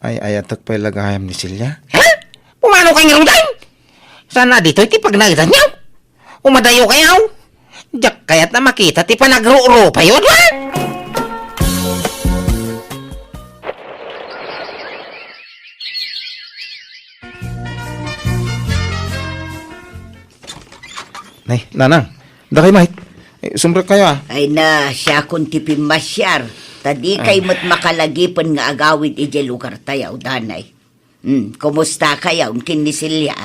ay-ayatek pay la gayam ni Celia. Ha? Pumanokay ngaruden? Saan a ditoy ti pagnaedanyo? Umadayokayo. Diak kayat a makita ti panagrurupayo, a? Nay, Nanang, dakay met. Eh, sumrekkayo, a. Ay na, siakon ti pimmasiar. Ta dikay met makalagipen nga agawid idiay lugartayo, danay. Hmm, kumustakayo ken ni Celia?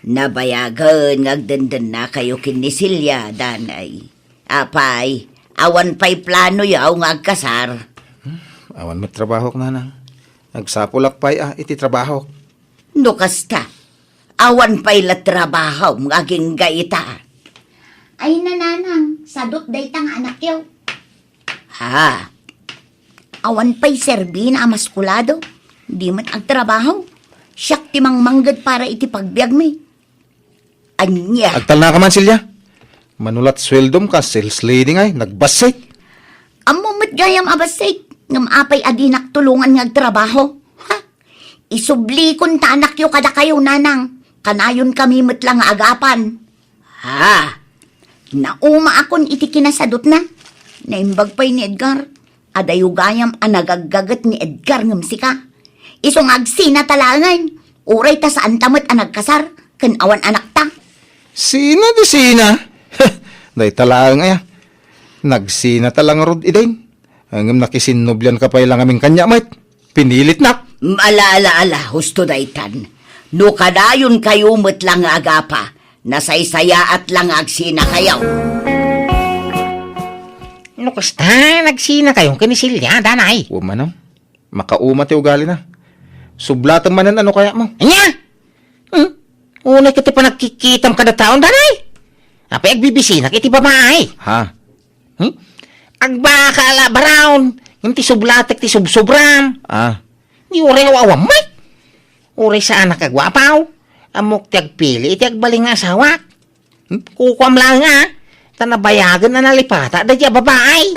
Nabayagen nga agdendennakayo ken ni Celia, danay. Apay, awan pay planoyo nga agkasar? Hmm, awan met trabahok, Nanang. Agsapulak pay a iti trabahok. No kasta, awan pay la trabahom nga agingga ita. Ay, Nanang, sadot dayta nga anakyo. Ha? Awan pay serbina a maskulado. Di met agtrabaho. Siak ti mangmangged para iti pagbiagmi. Ania? Agtalnaka man, Celia. Mano la't sueldom kas sales lady ngay, nagbassit. Ammom Gayam a bassit, ngem apay a dinak tulongan nga agtrabaho? Ha? Isublikon ta anakyo kadakayo, nanang. Kanayon kami met la nga agapan. Ha? Naumaakon iti kinasadutna. Naimbag pay ni Edgar. Adayo gayam a nagaggaget ni Edgar ngem sika. Isu nga agsina ta laengen. Uray ta saan ta met a nagkasar ken awan anakta. Sina di sina? Dayta laeng aya. Nagsina ta la ngarud, Eden. Ngem nakisinnublian ka pay la ngamin kaniak met. Pinilitnak. Mm, ala, ala, ala, husto daytan. No kanayon kayo met la nga agapa, nasaysayaat la nga agsina kayo. No kasta, nagsina kayo ken ni Celia, danay. Wa manen. Makauma ti ugalina. Sublatem manen no kayatmo. Ania? Hmm? Unay ket ti panagkikitam kada taon, danay. Apay agbibisinak iti babae? Ha? Hmm? Agbaka la, Baron. Ngem ti sublatek ti subsubram. Ah. Di uray aw-awam met. Uray saanak a guapaw. Ammok ti agpili iti agbalin nga asawak. Hmm? Kukuam laeng a. Ta nabayagen a nalipata daydi a babae.